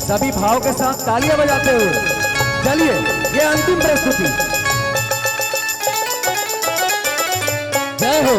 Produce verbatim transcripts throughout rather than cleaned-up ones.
सभी भाव के साथ तालियां बजाते हुए चलिए, ये अंतिम प्रस्तुति। जय हो।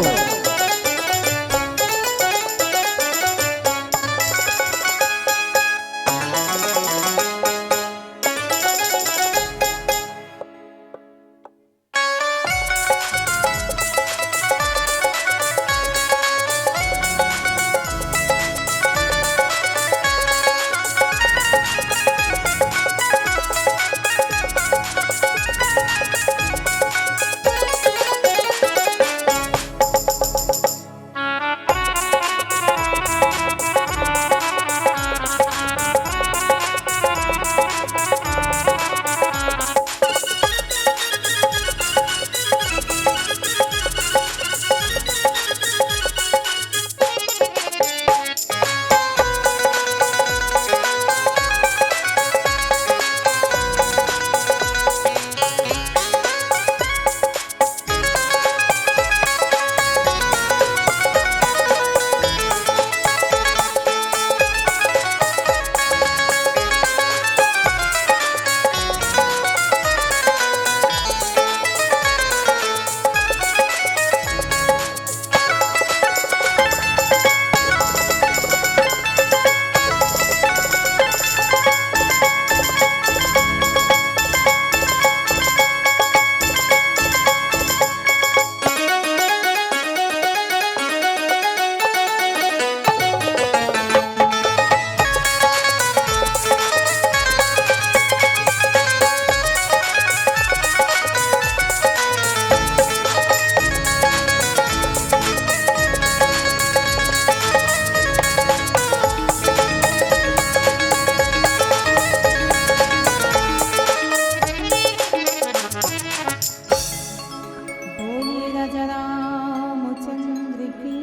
बोलिए राजा रामचंद्र की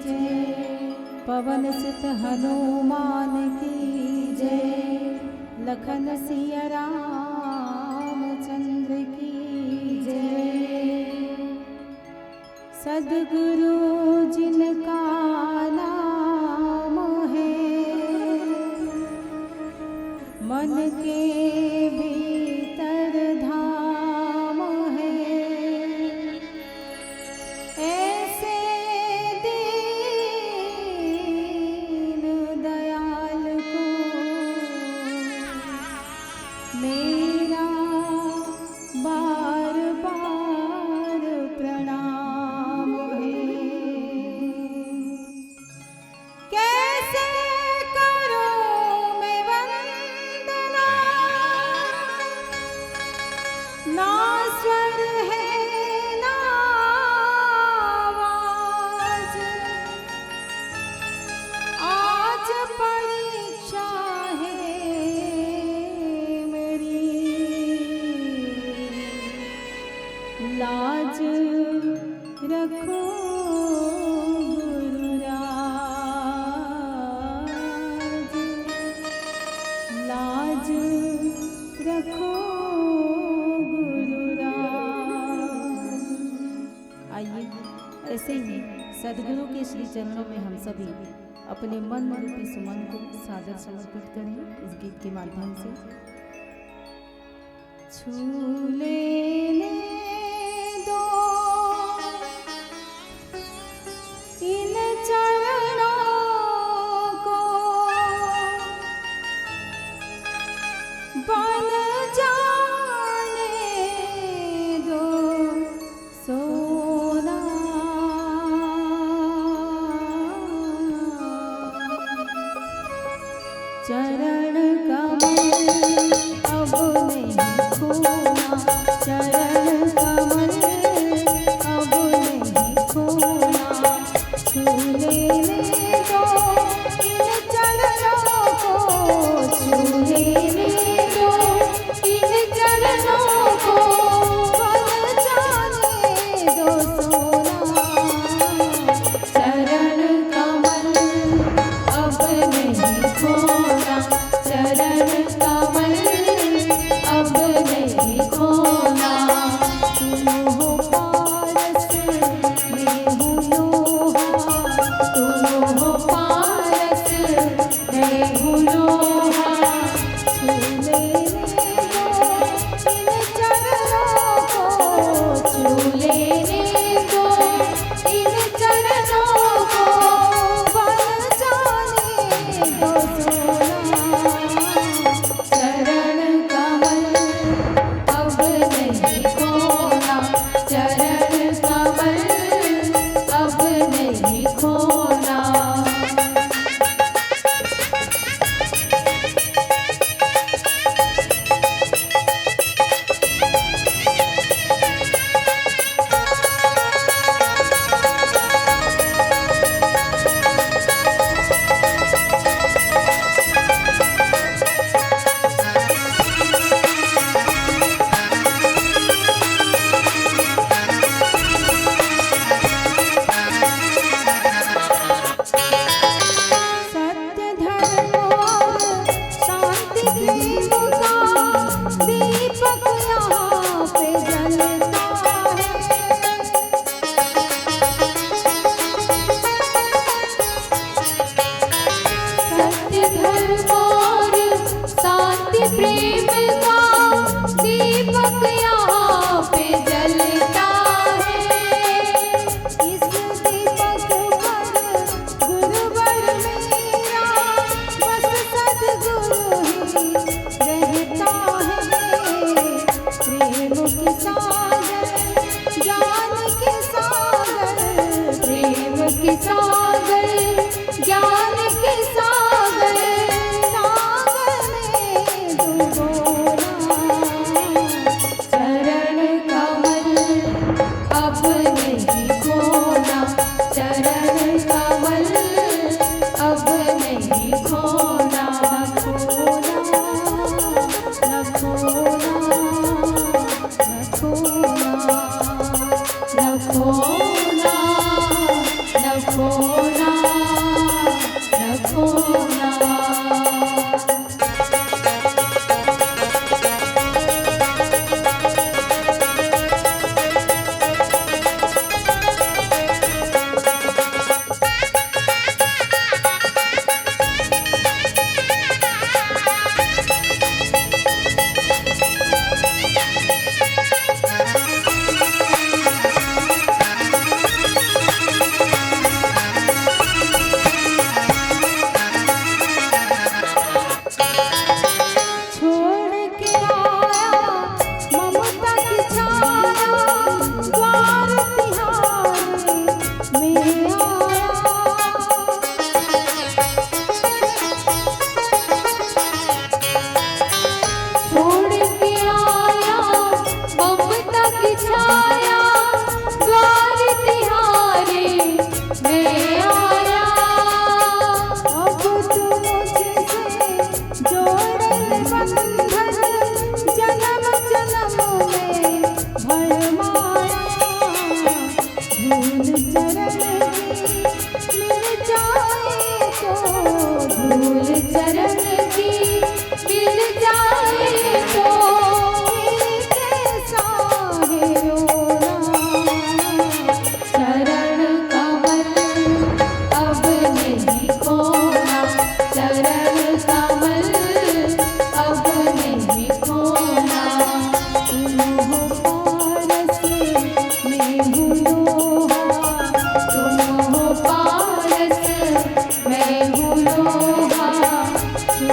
जय, पवन सुत हनुमान की जय, लखन सिया रामचंद्र की जय। सदगुरु जिनका नाम है, मन के भीतर धाम है। ऐसे दीन दयाल को मेरा बार बार प्रणाम है। कैसे करूं मैं वंदना, ना स्वर है ना आवाज। आज परीक्षा है मेरी, लाज रखो गुरुराज, लाज रखो गुरुराज। आइए, ऐसे ही सदगुरु के श्री चरणों में हम सभी अपने मन रूपी सुमन को सादर समर्पित करें इस गीत के माध्यम से। छू लेने दो इन चरणों को, बन जाने दो सोना। चरण कमल अब नहीं खोना, चरण दो इन चरणों को, बन जाने दो सोना। चरण कमल अब नहीं खोना, चरण कमल अब नहीं खोना। सत्य धर्म और शांति प्रेम का दीपक यहाँ पे जलता है। सत्य धर्म और शांति प्रेम का दीपक यहाँ पे जलता है। इस दीपक पर गुरुवर मेरा बस सतगुरु ही रहता है। प्रेम के सागर, ज्ञान के सागर, प्रेम के सागर, ज्ञान के सागर, सागर में डुबोना। चरण कमल अब नहीं खोना, चरण कमल अब नहीं खोना। खोना, न खोना, न खोना, न खोना, न खोना, न खोना। छोड़ के आया ममता की छाया, द्वार तिहारी में आया। छोड़ के आया ममता की छाया, द्वार तिहारी में आया। अब तू मुझसे जोड़े बंधन, जन्म जन्म में भरमाया। धूल चरण की मिल जाए तो, धूल चरण की मिल जाए तो, ये कैसा है रोना। चरण कमल अब नहीं खोना, चरण कमल अब नहीं खोना। तुम हो पारस, मैं हूँ लोहा, तुम हो पारस, मैं हूँ लोहा, तुम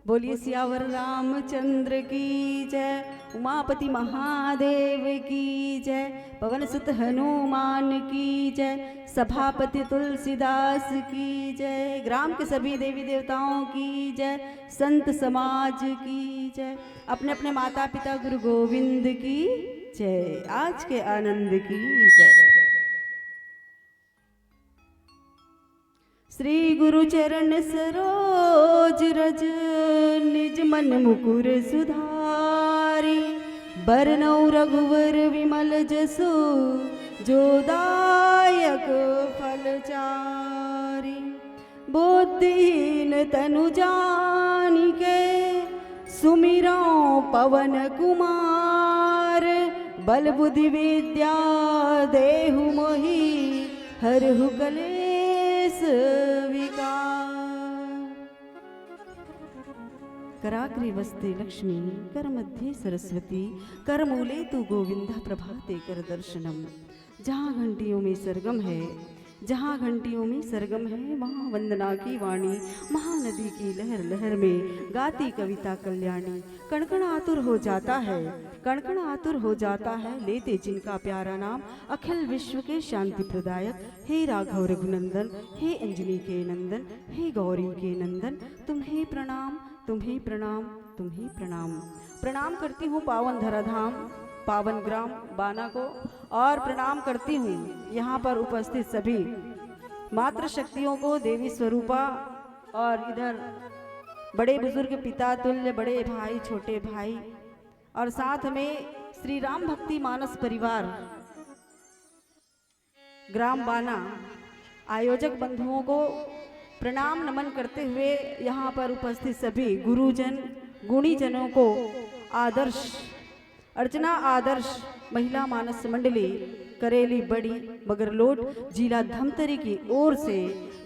बोलिए सियावर रामचंद्र की जय, उमापति महादेव की जय, पवन सुत हनुमान की जय, सभापति तुलसीदास की जय, ग्राम के सभी देवी देवताओं की जय, संत समाज की जय, अपने अपने माता पिता गुरु गोविंद की जय, आज के आनंद की जय। श्री गुरु चरण सरोज रज, निज मन मुकुर सुधारी। बरनउँ रघुवर विमल जसु, जो दायक फल चारी। बुद्धिहीन तनु जानिके, सुमिरौं पवन कुमार। बल बुद्धि विद्या देहु मोहि, हरहु कलेस विकार। कराग्रे वसते लक्ष्मी, कर मध्ये सरस्वती, कर मूले तु गोविंद, प्रभाते कर दर्शनम। जहाँ घंटियों में सरगम है, जहाँ घंटियों में सरगम है, वहाँ वंदना की वाणी, महानदी की लहर लहर में गाती कविता कल्याणी। कण कण आतुर हो जाता है, कण कण आतुर हो जाता है, लेते जिनका प्यारा नाम, अखिल विश्व के शांति प्रदायक। हे राघव रघुनंदन, हे अंजनी के नंदन, हे गौरी के नंदन, तुम्हें प्रणाम, तुम्हें प्रणाम, तुम्हें प्रणाम। प्रणाम करती हूँ पावन धराधाम, पावन ग्राम बाना को, और प्रणाम करती हूँ यहाँ पर उपस्थित सभी मातृशक्तियों को, देवी स्वरूपा, और इधर बड़े बुजुर्ग, पिता तुल्य, बड़े भाई, छोटे भाई, और साथ में श्री राम भक्ति मानस परिवार ग्राम बाना आयोजक बंधुओं को प्रणाम नमन करते हुए यहाँ पर उपस्थित सभी गुरुजन, गुणीजनों को आदर्श, अर्चना आदर्श महिला मानस मंडली करेली बड़ी मगरलोड, जिला धमतरी की ओर से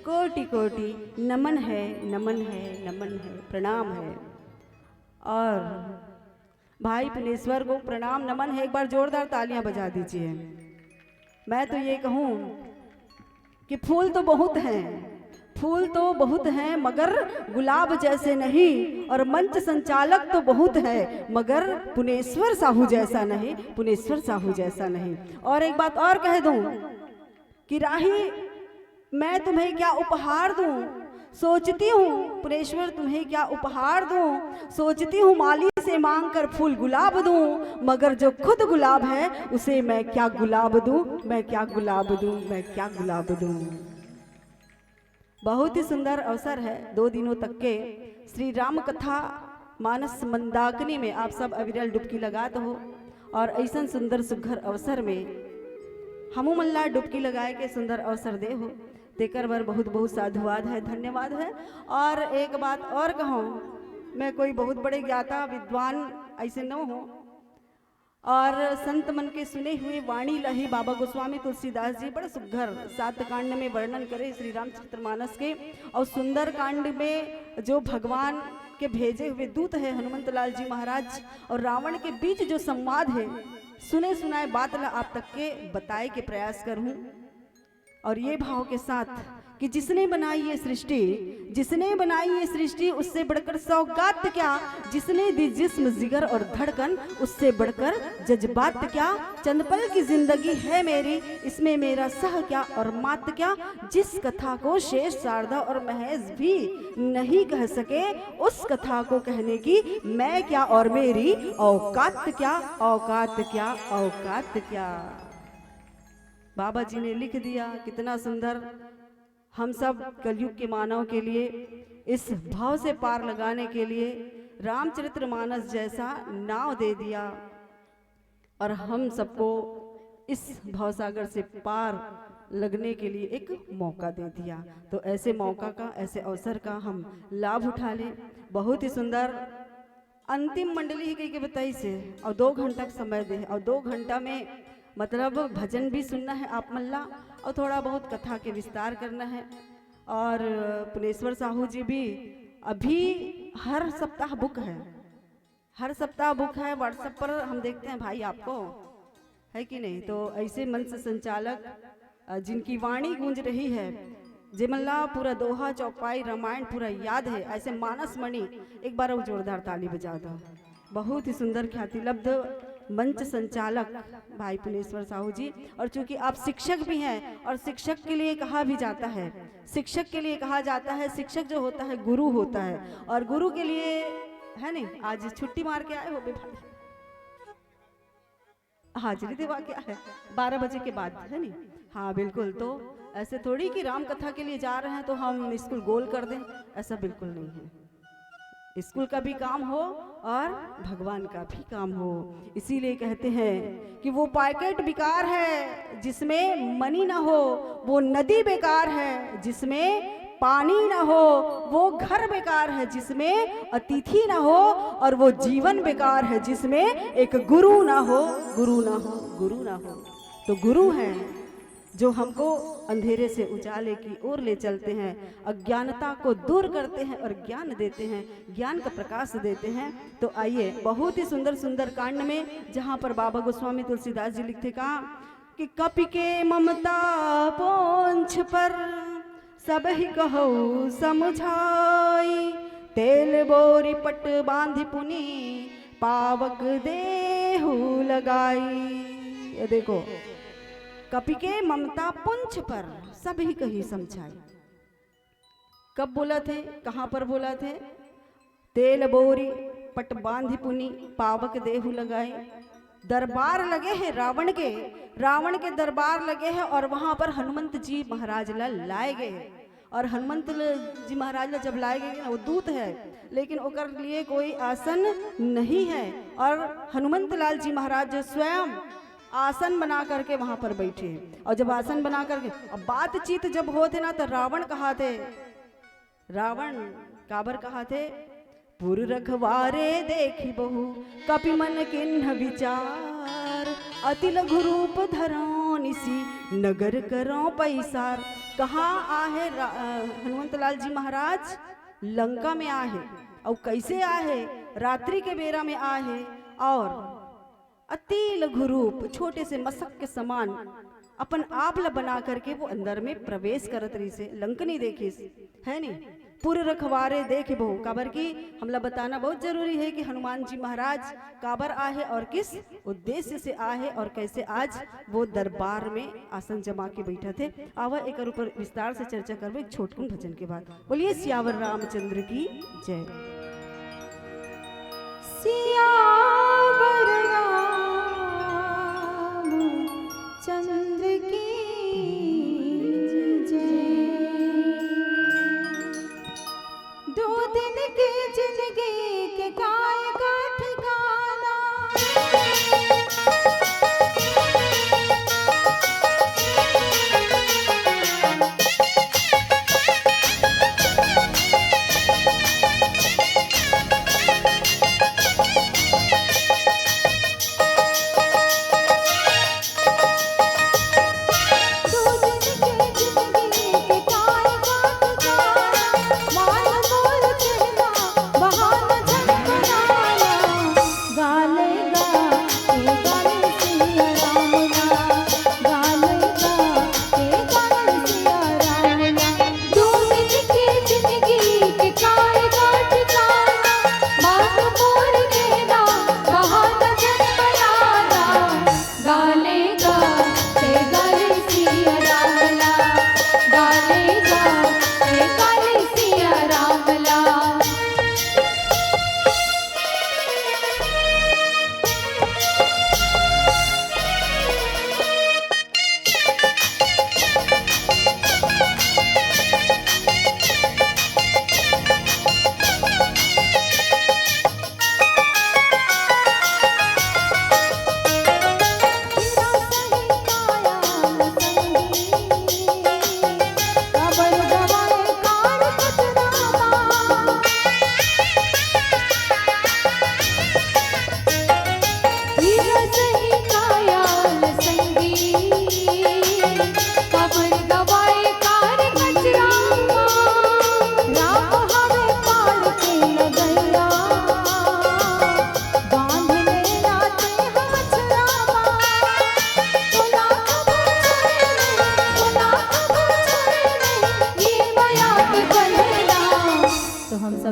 कोटि कोटि नमन है, नमन है, नमन है, प्रणाम है। और भाई पुनेश्वर को प्रणाम नमन है, एक बार जोरदार तालियां बजा दीजिए। मैं तो ये कहूँ कि फूल तो बहुत हैं, फूल तो बहुत हैं, मगर गुलाब जैसे नहीं। और मंच संचालक तो बहुत है, मगर पुनेश्वर साहू जैसा नहीं, पुनेश्वर साहू जैसा नहीं। और एक बात और कह दूं कि राही, मैं तुम्हें क्या उपहार दूं? सोचती हूँ पुनेश्वर, तुम्हें क्या उपहार दूं? सोचती हूँ माली से मांग कर फूल गुलाब दूं, मगर जो खुद गुलाब है उसे मैं क्या गुलाब दूं, मैं क्या गुलाब दूं, मैं क्या गुलाब दूं। बहुत ही सुंदर अवसर है दो दिनों तक के श्री राम कथा मानस मंदाकिनी में आप सब अविरल डुबकी लगात हो और ऐसन सुंदर सुघर अवसर में हमू मन ला डुबकी लगाए के सुंदर अवसर दे हो, तेकर बर बहुत बहुत साधुवाद है, धन्यवाद है। और एक बात और कहूँ, मैं कोई बहुत बड़े ज्ञाता विद्वान ऐसे न हूँ, और संत मन के सुने हुए वाणी ला ही बाबा गोस्वामी तुलसीदास जी बड़ा सुघर सात कांड में वर्णन करे श्री रामचरितमानस के। और सुंदर कांड में जो भगवान के भेजे हुए दूत है हनुमंत लाल जी महाराज और रावण के बीच जो संवाद है, सुने सुनाए बात ला आप तक के बताए के प्रयास करहूँ। और ये भाव के साथ कि जिसने बनाई ये सृष्टि, जिसने बनाई ये सृष्टि, उससे बढ़कर सौगात क्या, जिसने दी जिस्म, जिगर और धड़कन, उससे बढ़कर जज्बात क्या। चंद पल की जिंदगी है मेरी, इसमें मेरा सह क्या और मात क्या। जिस कथा को शेष, शारदा और महेश भी नहीं कह सके, उस कथा को कहने की मैं क्या और मेरी औकात क्या, औकात क्या, औकात क्या। बाबा जी ने लिख दिया, कितना सुंदर। हम सब कलयुग के मानव के लिए इस भाव से पार लगाने के लिए रामचरितमानस जैसा नाव दे दिया और हम सबको इस भवसागर से पार लगने के लिए एक मौका दे दिया। तो ऐसे मौका का, ऐसे अवसर का हम लाभ उठा लें। बहुत ही सुंदर। अंतिम मंडली ही कहिके बताइस हे और दो घंटा के समय दे हे और दो घंटा में मतलब भजन भी सुनना है आप मन ला और थोड़ा बहुत कथा के विस्तार करना है। और पुनेश्वर साहू जी भी अभी हर सप्ताह बुक है, हर सप्ताह बुक है। WhatsApp पर हम देखते हैं भाई आपको, है कि नहीं? तो ऐसे मंच संचालक, अ, जिनकी वाणी गूंज रही है, जेमन ला पूरा दोहा चौपाई रामायण पूरा याद है, ऐसे मानस मणि, एक बार वो जोरदार ताली बजा दो। बहुत ही सुंदर ख्याति लब्ध मंच संचालक भाई पुनेश्वर साहू जी। और चूंकि आप शिक्षक भी हैं और शिक्षक के लिए कहा भी जाता है, शिक्षक के लिए कहा जाता है, शिक्षक जो होता है गुरु होता है, और गुरु के लिए है नहीं, आज छुट्टी मार के आए हो बे भाई, हाजिरी देवा के आए, बारह बजे के बाद है नहीं। हाँ बिल्कुल, तो ऐसे थोड़ी कि राम कथा के लिए जा रहे हैं तो हम स्कूल गोल कर दें, ऐसा बिल्कुल नहीं है। स्कूल का भी काम हो और भगवान का भी काम हो। इसीलिए कहते हैं कि वो पैकेट बेकार है जिसमें मनी ना हो, वो नदी बेकार है जिसमें पानी ना हो, वो घर बेकार है जिसमें अतिथि ना हो, और वो जीवन बेकार है जिसमें एक गुरु ना हो, गुरु ना हो, गुरु ना हो। तो गुरु हैं जो हमको अंधेरे से उजाले की ओर ले चलते हैं, अज्ञानता को दूर करते हैं और ज्ञान देते हैं, ज्ञान का प्रकाश देते हैं। तो आइए, बहुत ही सुंदर सुंदर कांड में जहाँ पर बाबा गोस्वामी तुलसीदास जी लिखते का कि कपि के ममता पोंछ पर, सबहि कहउ समझाई। तेल बोरी पट बांधि पुनि, पावक देहु लगाई। ये देखो, कपि के ममता पुंछ पर, सबहि कहि समझाई। कब बोला थे, कहाँ पर बोला थे? तेल बोरी पट बांधि पुनि, पावक देहु लगाई। दरबार लगे है रावण के, रावण के दरबार लगे है और वहां पर हनुमंत जी महाराज ला लाए गए। और हनुमंत ल-, जी महाराज ला जब लाए गए ना, वो दूत है, लेकिन ओकर लिए कोई आसन नहीं है। और हनुमंत लाल जी महाराज जो स्वयं आसन बना करके वहां पर बैठे हैं। और जब आसन बना करके, अब बातचीत जब होत है ना, तो रावण कहा थे, रावण काबर कहा थे, पुर रखवारे देखि बहु, कपि मन किन्ह विचार। अति लघु रूप धरौ निसि, नगर करौ पैसार। कहाँ आहे रा-, अ, हनुमंत लाल जी महाराज? लंका में आहे। और कैसे आहे? रात्रि के बेरा में आहे। और अति लघु रूप, छोटे से मसक के समान अपन आप ल बना करके वो अंदर में प्रवेश करत रहिसे। लंकनी देखिस, है नी? पुर रखवारे देखि बहु, काबर कि हमला बताना बहुत जरूरी है कि हनुमान जी महाराज काबर आहे और किस उद्देश्य से आहे और कैसे आज वो दरबार में आसन जमा के बैठा थे। आवा एकर ऊपर विस्तार से चर्चा करबो एक छोटकुन भजन के बाद। बोलिए सियावर रामचंद्र की जय। सियावर रामचंद्र की जय। दो दिन की जिंदगी के काय का ठिकाना।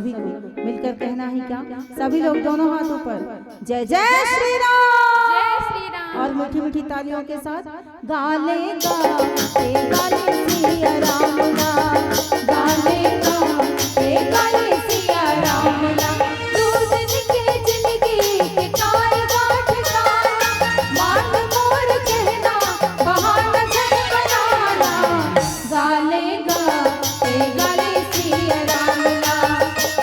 सभी को मिलकर कहना है क्या? सभी लोग दोनों हाथ ऊपर, जय जय श्री राम। जय श्री राम। और मीठी मीठी तालियों के साथ, गाले गा के गाले सिया राम ला, गाले गा के गाले सिया राम ला। दू दिन के जिंदगी के काई गांठ का, मान मोर कहना, बहाना झन बनाना। गाले गा के गाले सिया राम ला,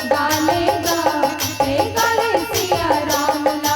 गाले गा के गाले सिया राम ला।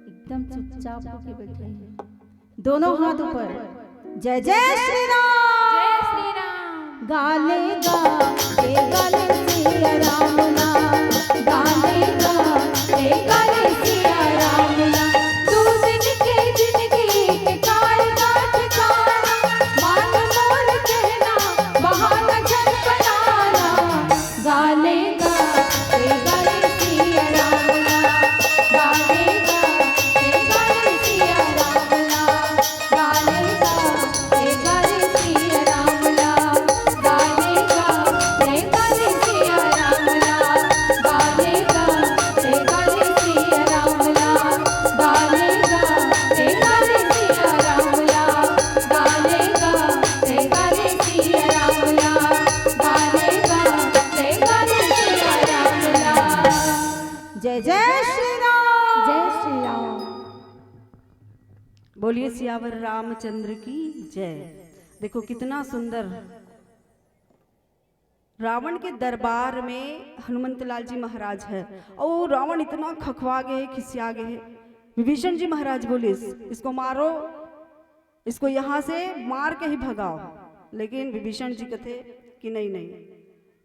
एकदम चुपचाप होके बैठे हैं, दोनों हाथ ऊपर। जय जय श्री राम। जय श्री राम। गाले गा के गाले सिया राम ना, गाले गा के गाले सिया राम ना। दू दिन के जिंदगी के काल का ठिकाना, मान मोर कहना, बहाना झन बनाना। गाले गा के गाले सिया राम ना, गाले गा के गाले सिया राम ना। जय जय श्री राम। जय श्री राम। बोलिए सियावर रामचंद्र की जय। देखो कितना सुंदर रावण के दरबार में हनुमंत लाल जी महाराज है और रावण इतना खखवा गए है, खिसिया गए है। विभीषण जी महाराज बोलिस, इसको मारो, इसको यहाँ से मार के ही भगाओ। लेकिन विभीषण जी कथे कि नहीं, नहीं,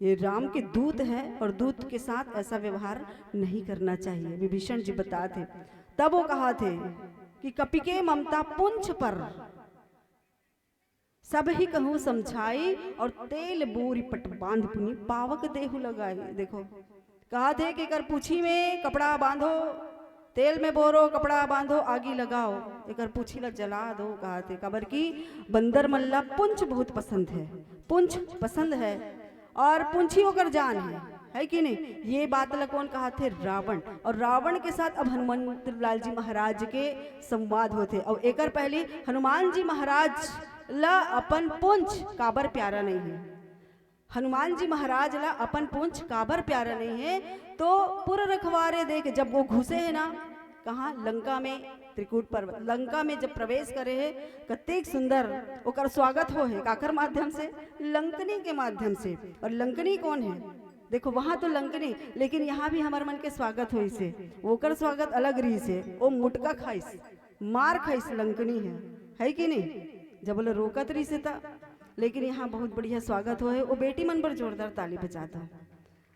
ये राम के दूत है और दूत के साथ ऐसा व्यवहार नहीं करना चाहिए। विभीषण जी बताथे, तब वो कहाथे कि कपि के ममता पुंछ पर सब ही कहूँ समझाई और तेल बोरी पट बांध पुनि पावक देहु लगाई। देखो, कहाथे कि एकर पूछी में कपड़ा बांधो, तेल में बोरो, कपड़ा बांधो, आगी लगाओ, एकर पूछी ला जला दो, कहाथे। काबर कि बंदर मन ला पुंछ बहुत पसंद है, पुंछ पसंद है और पुंछी ओकर जान है, है कि नहीं? ये बात ला कौन कहाथे? रावण। और रावण के साथ अब हनुमंत लाल जी महाराज के संवाद होथे। और एकर पहले हनुमान जी महाराज ला अपन पुंछ काबर प्यारा नहीं है? हनुमान जी महाराज ला अपन पुंछ काबर प्यारा नहीं है? तो पुर रखवारे देख, जब वो घुसे है ना, कहाँ? लंका में, त्रिकूट पर्वत, लंका में जब प्रवेश करे है, कतेक सुंदर ओकर स्वागत हो है। काकर माध्यम से? लंकनी के माध्यम से। और लंकनी कौन है? देखो, वहां तो लंकनी, लेकिन यहाँ भी हमर मन के स्वागत होइस हे। ओकर स्वागत अलग रहिस हे। ओ मुटका खाइस, मार खाइस, लंकनी है, है कि नहीं? जब ओला रोकत रहिस हे त, लेकिन यहाँ बहुत बढ़िया स्वागत होए हे। ओ बेटी मन बर जोरदार ताली बजा दो।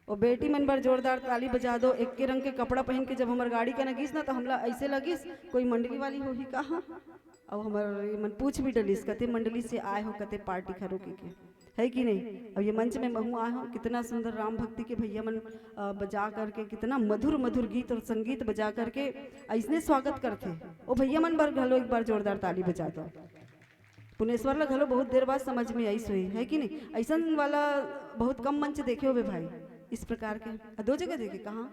ओ बेटी मन बर जोरदार ताली बजा दो। एक के रंग के कपड़ा पहन के जब हमर गाड़ी कना गिस ना, तो हमला ऐसे लगिस कोई मंडली वाली होही का। हाँ, अब हमर ये मन पूछ भी डलिस, कते मंडली से आए हो, कते पार्टी करो के, के, है कि नहीं? अब ये मंच में महू आए हो, कितना सुंदर राम भक्ति के भैया मन, अ, बजा करके, कितना मधुर मधुर गीत और संगीत बजा करके ऐसने स्वागत करथे। ओ भैया मन बर घलो एक बार जोरदार ताली बजा दो। पुनेश्वर ला घलो बहुत देर बाद समझ में आइस होही, है कि नहीं? ऐसन वाला बहुत कम मंच देखे होबे भाई, इस प्रकार के। आ, दो जगह देखे, कहाँ?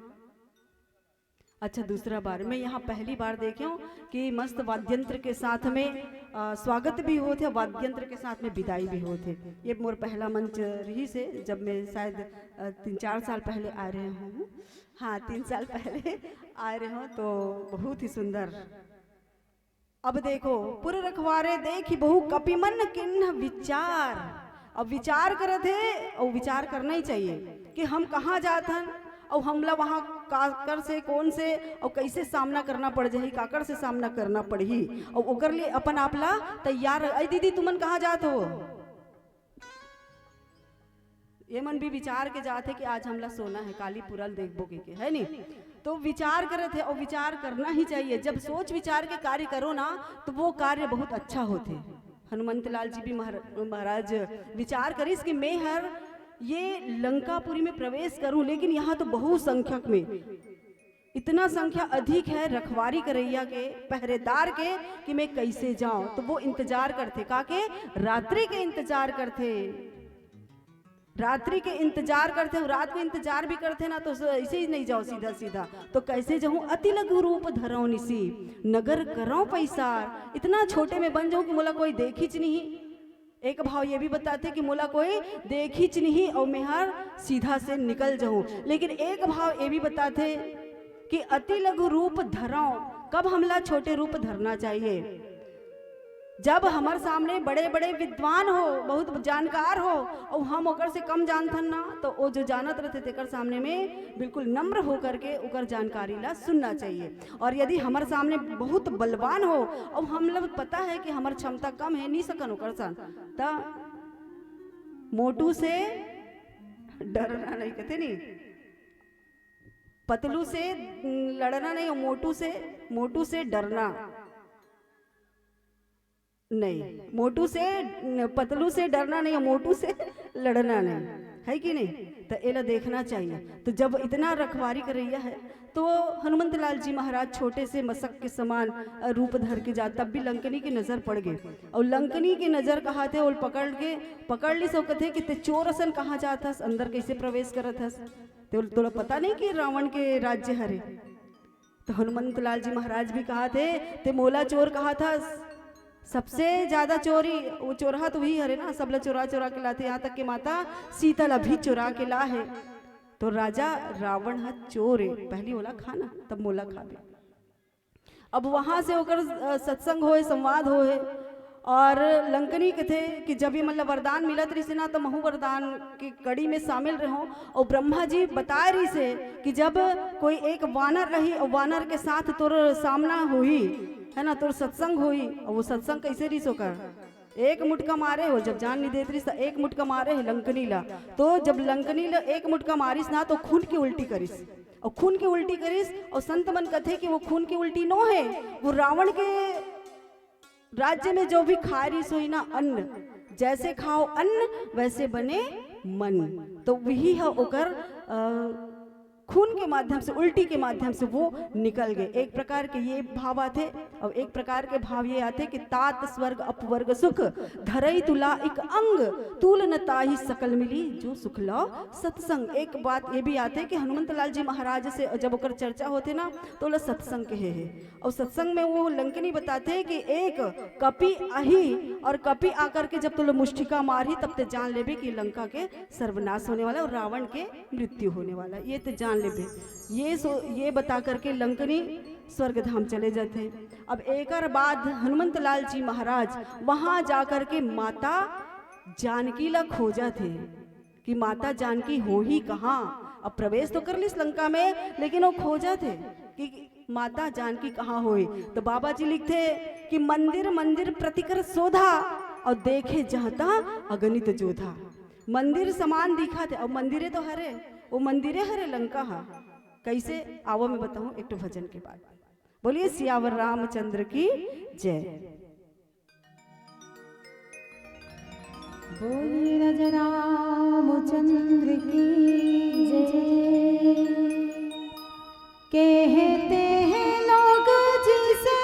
अच्छा, दूसरा बार मैं यहाँ पहली बार देखे हूँ कि मस्त वाद्यंत्र के साथ में अ, स्वागत भी होत हे, वाद्यंत्र के साथ में विदाई भी होत हे। ये मोर पहला मंच रहिस हे, जब मैं शायद अ, तीन चार साल पहले आ रहे हूँ। हाँ, तीन साल पहले आ रहे हूँ, तो बहुत ही सुंदर। अब देखो, पुर रखवारे देखि बहु कपि मन कीन्ह विचार। अब विचार करत हे, अउ विचार करना ही चाहिए कि हम कहाँ जात हन, अउ हमला वहाँ काकर से, कौन से, अउ कैसे सामना करना पड़ जाही, काकर से सामना करना पड़ही, अउ ओकर लिए अपन आप ला तैयार। अई दीदी, तुमन कहाँ जात हो? ये मन भी विचार के जात हे कि आज हमला सोना हे, काली पुरल देखबो के, के, है नी? तो विचार करत हे, और विचार करना ही चाहिए। जब सोच विचार के कार्य करो ना, तो वो कार्य बहुत अच्छा होथे। हनुमंत लाल जी भी महारा-, महाराज विचार करिस कि मैं हर ये लंकापुरी में प्रवेश करूं, लेकिन यहाँ तो बहुसंख्यक में इतना संख्या अधिक है रखवारी करैया के, पहरेदार के, कि मैं कैसे जाऊं। तो वो इंतजार करथे, का के? रात्रि के इंतजार करथे। रात्रि के इंतजार करथे, अउ रात को इंतजार भी करथे ना, तो स-, ऐसे ही नहीं जाओ सीधा सीधा। तो कैसे जाऊं? अति लघु रूप धरौं निसि, नगर करौं पैसार। इतना छोटे में बन जाऊं कि मोला कोई देखिच नहीं। एक भाव ये भी बताथे कि मोला कोई देखिच नहीं, अउ मैं हर सीधा से निकल जाऊं। लेकिन एक भाव ये भी बताथे कि अति लघु रूप धरौं, कब हमला छोटे रूप धरना चाहिए? जब हमर सामने बड़े-बड़े विद्वान हो, बहुत जानकार हो, अउ हम ओकर से कम जानथन ना, तो वो जो जानत रथे, तेकर सामने में बिल्कुल नम्र होकर के ओकर जानकारी ला सुनना चाहिए। और यदि हमर सामने बहुत बलवान हो, अउ हम लोग पता है कि हमर क्षमता कम है, नहीं सकन ओकर सन, त मोटू से डरना नहीं, कहते नहीं, पतलू से लड़ना नहीं, मोटू से, मोटू से डरना नहीं, मोटू से, पतलू से डरना नहीं, मोटू से लड़ना नहीं, है कि नहीं? तो एला देखना चाहिए। तो जब इतना रखवारी करैया है, तो हनुमंत लाल जी महाराज छोटे से मसक के समान, अ, रूप धर के जात, तब भी लंकनी के नजर पड़ गए। और लंकनी के नजर कहाथे, ओल पकड़ के, पकड़ लिस, कथे कि ते चोर असन कहाँ जात हस, अंदर कैसे प्रवेश करत हस? ते, तोला पता नहीं कि रावण के राज्य हरे? तो हनुमंत लाल जी महाराज भी कहाथे, ते मोला चोर कहाथस? सबसे ज्यादा चोरी, वो चोरहा तो वही हरे ना, सबला चोरा चोरा के लाथे, यहाँ तक के माता सीता ला भी चोरा के ला है। तो राजा, रावण ह चोर है, पहली ओला खाना, तब मोला खाबे। अब वहां से ओकर, अ, सत्संग होए, संवाद होए, और लंकनी कथे कि जब ये मन ला वरदान मिलत रहिसे ना, तो महू वरदान के कड़ी में शामिल रहो। और ब्रह्मा जी बताए रहिसे कि जब कोई एक वानर रही और वानर के साथ तोर सामना होही, है ना, तोर सत्संग होही, और वो सत्संग कैसे रहिस ओकर? एक मुटका मारे हो, जब जान नहीं देत रहिस, त एक मुटका मारे है लंकनी ला। तो जब लंकनी ला एक मुटका मारिस ना, तो खून की उल्टी करिस, और खून की उल्टी करिस, और संत मन कथे कि वो खून की उल्टी नो है, वो रावण के राज्य में जो भी खाए रहिस होही ना अन्न, जैसे खाओ अन्न वैसे बने मन। तो वही है ओकर, अ, खून के माध्यम से, उल्टी के माध्यम से वो निकल गए। एक प्रकार के ये भाव आथे, और एक प्रकार के भाव ये आथे कि तात स्वर्ग अपवर्ग सुख, धरई तुला इक अंग, तूल न ताहि सकल मिली, जो सुख लौ सत्संग। एक बात ये भी आथे कि हनुमंत लाल जी महाराज से जब ओकर चर्चा होथे ना, तो ओला सत्संग कहे हे। और सत्संग में वो लंकनी बताथे कि एक कपि आही और कपि आकर के जब तोला मुष्टिका मारही, तब ते जान लेबे कि लंका के सर्वनाश होने वाला है और रावण के मृत्यु होने वाला है, ये ते जान लेबे। ये सो, ये बता करके लंकनी स्वर्ग धाम चले जाथे। अब एकर बाद हनुमंत लाल जी महाराज वहां जाकर के माता जानकी ला खोजथे कि माता जानकी होही कहाँ। अब प्रवेश तो कर लिस लंका में, लेकिन वो खोजथे कि माता जानकी कहाँ होही। तो बाबा जी लिखथे कि मंदिर मंदिर प्रतिकर शोधा, और देखे जहाँ तहाँ अगणित जोधा। मंदिर समान दिखथे, और मंदिरे तो हरे, वो मंदिरे हरे लंका हा। कैसे? आवो मैं बताऊं एक ठो भजन के बाद। बोलिए सियावर रामचंद्र की जय। बोलिए राजा रामचंद्र की जय। कहते हैं लोग जिसे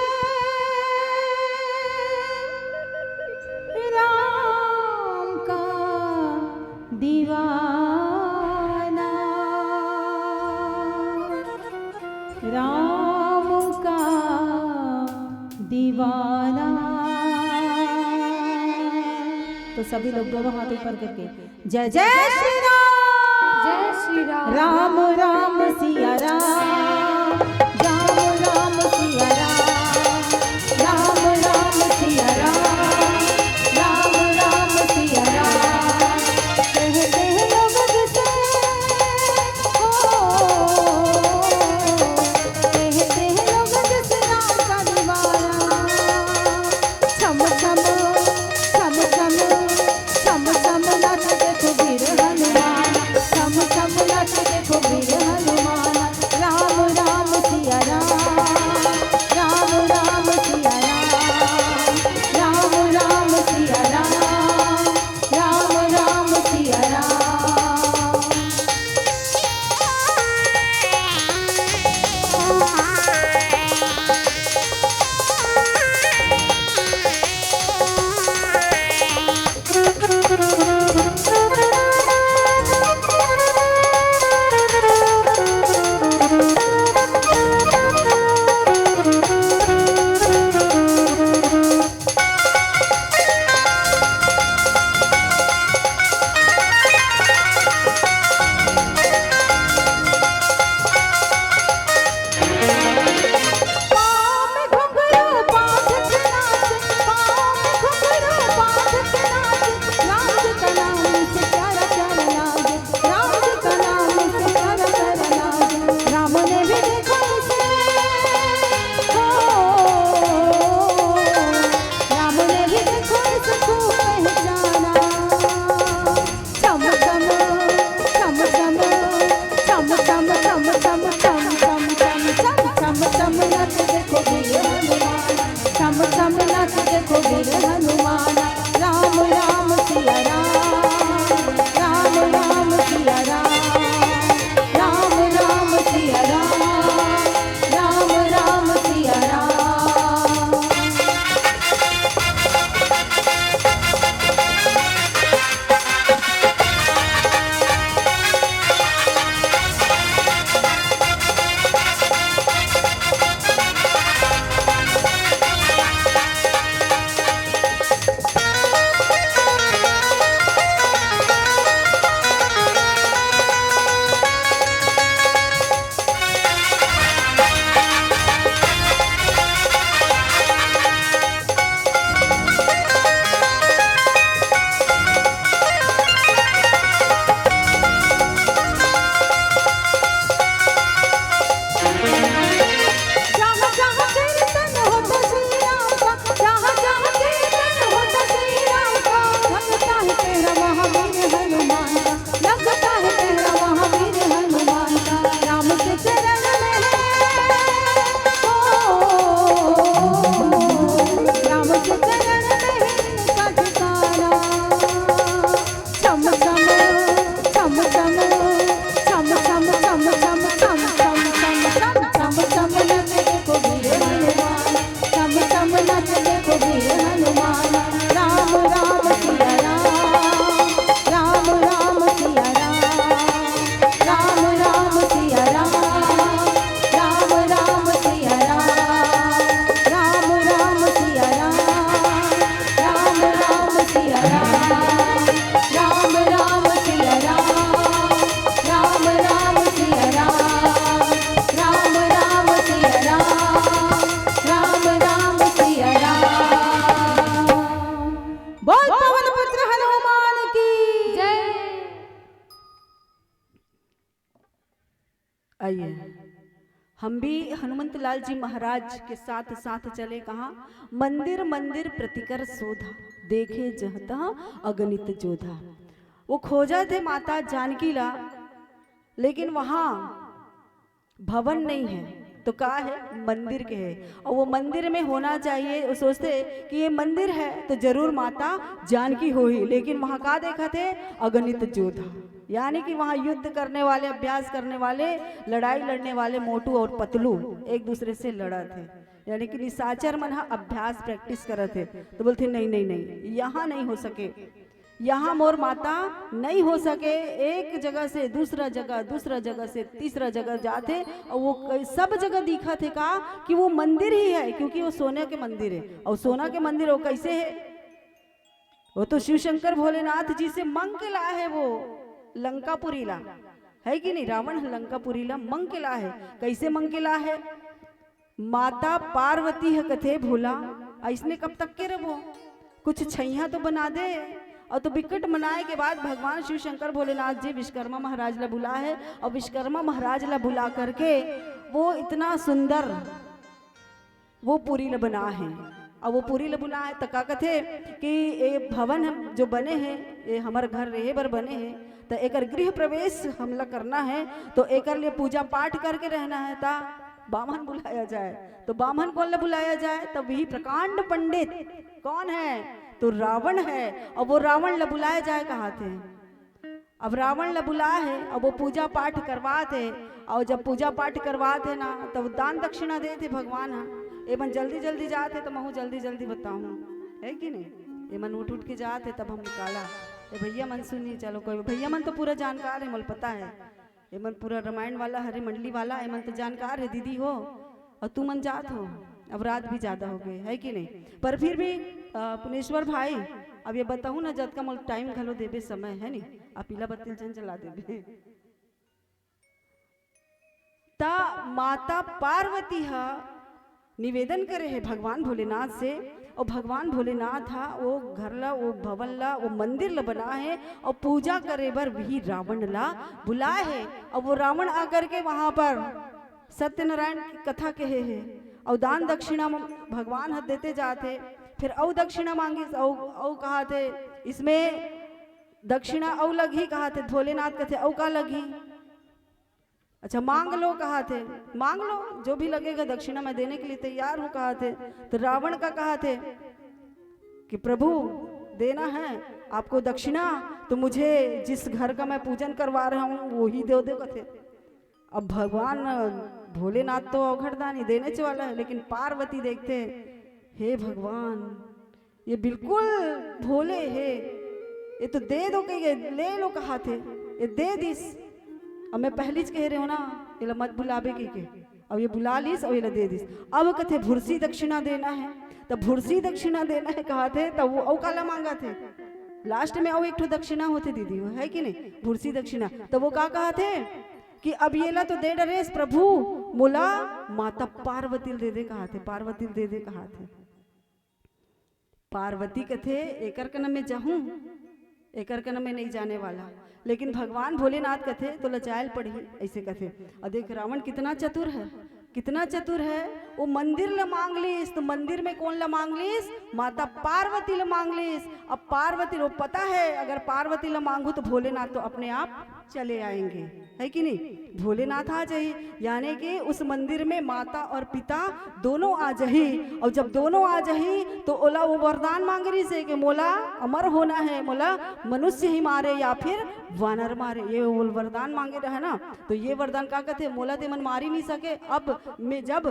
राम का दीवाना, राम दीवाना। तो सभी लोग दोनों हाथ ऊपर करके जय जय श्री राम। जय श्री राम। राम राम सिया राम, राम राम सिया राम, राम राम सिया राम, राम राम सिया राम। कहते हैं लोग जिसे, ओ, कहते हैं लोग जिसे राम का दीवाना। छम छम, छम छम, छम छम नाच देखो वीर हनुमान, छम छम नाच देखो वीर हनुमान। राम राम सिया राम, राम राम सिया राम, राम राम सिया राम, राम राम सिया राम। राम ने भी देखो इसको पहचाना। चम चम, चम चम, चम चम, चम चम, चम चम, चम चम, चम चम, नच देखो वीर हनुमान। चम चम, नच देखो वीर हनुमान। राम राम सिया राम, राम राम सिया राम, राम राम सिया राम, राम राम सिया राम। जहाँ जहाँ कीर्तन होता श्री राम का, जहाँ जहाँ कीर्तन होता श्री राम का, लगता है पहरा वहाँ वीर हनुमान का, लगता है पहरा वहाँ वीर हनुमान का। राम के चरण में है, ओ, राम के चरण में है इनका ठिकाना। चम चम, चम चम, चम चम, चम चम, चम चम, चम चम, चम चम, नच देखो वीर हनुमान। चम चम, नच देखो वीर हनुमान। राम राम सिया राम, राम राम सिया राम, राम राम सिया राम, राम राम सिया राम, राम राम सिया राम। राम राम सिया राम, राम राम सिया राम, राम राम सिया राम, राम राम सिया राम, राम राम सिया राम। बोल पवन पुत्र हनुमान की जय। आइए, हम भी हनुमंत लाल जी महाराज के साथ साथ चले। कहाँ? मंदिर मंदिर प्रतिकर शोधा, देखे जहतह अगणित जोधा। वो खोजथे माता जानकी ला, लेकिन वहाँ भवन नहीं है, तो का है? मंदिर के है। और वो मंदिर में होना चाहिए। वो सोचथे कि ये मंदिर है तो जरूर माता जानकी होही, लेकिन वहाँ का देखथे? अगणित जोधा, यानी कि वहाँ युद्ध करने वाले, अभ्यास करने वाले, लड़ाई लड़ने वाले मोटू और पतलू एक दूसरे से लड़थे, यानी कि निशाचर मन ह अभ्यास, practice करथे। तो बोलथे, नहीं नहीं नहीं, यहाँ नहीं हो सके। यहाँ मोर माता नहीं हो सके। एक जगह से दूसरा जगह, दूसरा जगह से तीसरा जगह जाथे, और वो कई, सब जगह दिखत हे का कि वो मंदिर ही है, क्योंकि वो सोने के मंदिर है। और सोना के मंदिर वो कैसे है? वो तो शिव शंकर भोलेनाथ जी से मंग के ला है वो लंकापुरी ला, है कि नहीं? रावण ह लंकापुरी ला मंग के ला है। कैसे मंग के ला है? माता पार्वती ह कथे, "भोला, अइसने कब तक के रहो, कुछ छैया तो बना दे।" और तो बिकट मनाए के बाद भगवान शिव शंकर भोलेनाथ जी विश्वकर्मा महाराज ला बुला है, और विश्वकर्मा महाराज ला बुला करके वो इतना सुंदर वो पुरी ल बना है। अब वो पुरी ल बना है त का कथे कि ए भवन हम जो बने हैं, ये हमर घर रहे बर बने हैं, त एकर गृह प्रवेश हमला करना है, तो एकर लिए पूजा पाठ करके रहना है। ता बामन बुलाया जाए, तो बामन कौन ल बुलाया जाए? तब वही प्रकांड पंडित कौन है? तो रावण है। और वो रावण ल बुलाया जाए कहा थे। अब रावण ल बुला है, अब वो पूजा पाठ करवात है, और जब पूजा पाठ करवात है ना, तब दान दक्षिणा देत है भगवान ह। एमन जल्दी जल्दी जात है, तो महू जल्दी जल्दी बताऊं, है कि नहीं? एमन उठ उठ के जात है, तब हम निकाला। ए भैया मन सुनी, चलो कोई भैया मन तो पूरा जानकार है, मोल पता है, एमन पूरा रामायण वाला, हरे मंडली वाला, एमन तो जानकार है दीदी हो, और तू मन जात हो। अब रात भी ज्यादा हो गए, है कि नहीं? पर फिर भी अ, पुनेश्वर भाई, अब ये बताऊं ना, जतका मोल टाइम घलो देबे समय, है नी? आप पीला बत्ती चल चला देबे। ता माता पार्वती ह निवेदन करे है भगवान भोलेनाथ से, और भगवान भोलेनाथ ह वो घर ला, वो भवन ला, वो मंदिर ला बना है, और पूजा करे बर वही रावण ला बुलाए है। और वो रावण आकर के वहां पर सत्यनारायण की कथा कहे है, और दान दक्षिणा म-, भगवान ह देते जात है। फिर अउ दक्षिणा मांगिस, अउ, अउ कहा थे, "इसमें दक्षिणा अउ लगही," कहा थे। भोलेनाथ कथे, "अउ का लगही?" "अच्छा, मांग लो," कहा थे। "मांग लो, जो भी लगेगा दक्षिणा, मैं देने के लिए तैयार हूँ," कहा थे। तो रावण का कहा थे कि, "प्रभु, देना है आपको दक्षिणा, तो मुझे जिस घर का मैं पूजन करवा रहा हूँ, वो ही दे दो," कथे। अब भगवान भोलेनाथ तो अवघड़दानी देने च वाला है, लेकिन पार्वती देखते, "हे भगवान, ये बिल्कुल भोले हे, ये तो दे दो," कहिके, "ले लो," कहा थे, ये दे दिस। अब मैं पहली च कह रहे हो ना, एला मत बुलाबे कहिके, अब ये बुला लिस और एला दे दिस। अब कथे, "भुरसी दक्षिणा देना है," तब भुरसी दक्षिणा देना है कहा थे, तब वो अउ काला मांगा थे। लास्ट में अउ एक ठो दक्षिणा होते दीदी, वो है कि नहीं, भुरसी दक्षिणा। तब वो का कहा थे कि अब ये ला तो दे डरेस प्रभु, मोला माता पार्वती ल दे दे कहा थे, पार्वती ल दे दे कहा थे। पार्वती कथे, "एकर कना मैं जाहूं, एकर कना मैं नहीं जाने वाला।" लेकिन भगवान भोलेनाथ कथे, "तो लजायल पड़ही," ऐसे कथे। और देख, रावण कितना चतुर है, कितना चतुर है। वो मंदिर ल मांग लीस, तो मंदिर में कौन ल मांग लीस? माता पार्वती ल मांग लीस। अब पार्वती ल पता है, अगर पार्वती ल मांगू तो भोलेनाथ तो अपने आप चले आएंगे, है कि नहीं? भोलेनाथ आ जाही, यानी कि उस मंदिर में माता और पिता दोनों आ जाही। और जब दोनों आ जाही, तो ओला वो वरदान मांग रही से कि "मोला अमर होना है, मोला मनुष्य ही मारे या फिर वानर मारे।" ये वो वरदान मांगे रहे ना, तो ये वरदान का कहते, "मोला ते मन मारी नहीं सके।" अब मैं जब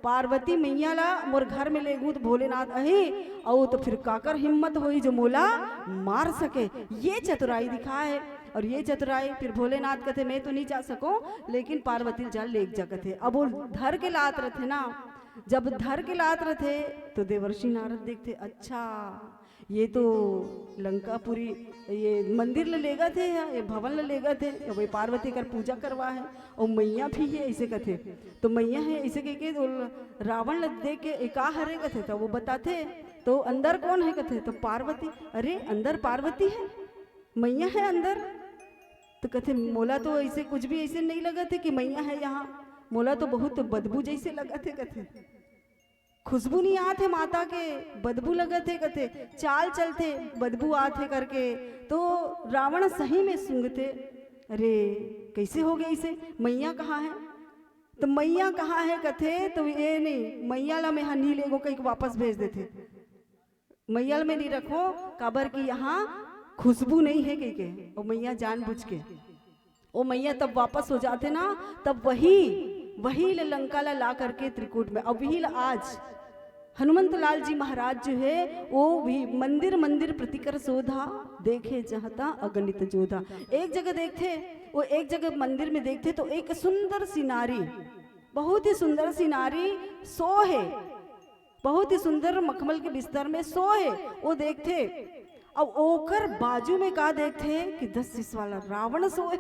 पार्वती मैया ला मोर घर में लेगू तो भोलेनाथ अही, अउ तो फिर काकर हिम्मत होई जो मोला मार सके। ये चतुराई दिखा है। और ये चतुराई फिर भोलेनाथ कहते, "मैं तो नहीं जा सकूं, लेकिन पार्वती जा लेग जा," कहते। अब वो धर के लात रहते ना, जब धर के लात रहते तो देवर्षि नारद देखते, "अच्छा, ये तो लंकापुरी, ये मंदिर ल लेगत हे या ये भवन ल लेगत हे, अब ये पार्वती कर पूजा करवा है और मैया भी है," ऐसे कथे। तो मैया है ऐसे कह के तो रावण ल देख के, "ए का हरे?" कथे। तो वो बताथे, तो अंदर कौन है कथे, तो पार्वती। "अरे, अंदर पार्वती है, मैया है अंदर।" तो कथे, "मोला तो ऐसे कुछ भी ऐसे नहीं लगत है कि मैया है यहाँ, मोला तो बहुत बदबू जैसे लगत है," कथे। "खुशबू नहीं आत है माता के, बदबू लगत है," कथे, "चाल चलथे, बदबू आत है करके।" तो रावण सही में सुंगते, "अरे, कैसे हो गई इसे? मैया कहाँ है?" तो "मैया कहाँ है?" कथे, तो "ये नहीं, मैया ला मैं हा नहीं लेगो," कहिके वापस भेज देथे। "मैया ला मैं नहीं रखो, काबर कि यहाँ खुशबू नहीं है," कहिके। और मैया जानबूझ के, ओ मैया तब वापस हो जाथे ना, तब वही, वही ल लंका ला ला करके त्रिकूट में, अब वही ल आज हनुमंत लाल जी महाराज जो है, वो भी मंदिर मंदिर प्रतिकर शोधा, देखे जहाँ तहाँ अगणित जोधा। एक जगह देखथे, वो एक जगह मंदिर में देखथे तो एक सुंदर सी नारी, बहुत ही सुंदर सी नारी सो है, बहुत ही सुंदर मखमल के बिस्तर में सो है। वो देखथे, अब ओकर बाजू में का देखथे कि दस शीश वाला रावण सो है,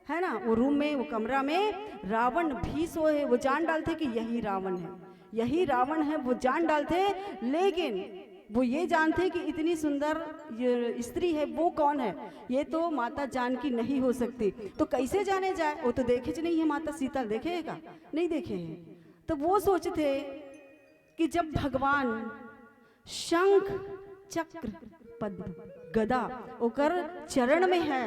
है ना? वो रूम में, वो कमरा में रावण भी सो है। वो जान डालथे कि यही रावण है, यही रावण है, वो जान डालथे। लेकिन वो ये जानथे कि इतनी सुंदर ये स्त्री है, वो कौन है? ये तो माता जानकी नहीं हो सकती। तो कैसे जाने जाए? वो तो देखे च नहीं है, माता सीता देखे है का? नहीं देखे है। तो वो सोचथे कि जब भगवान शंख, चक्र, पद्म, गदा ओकर चरण में है,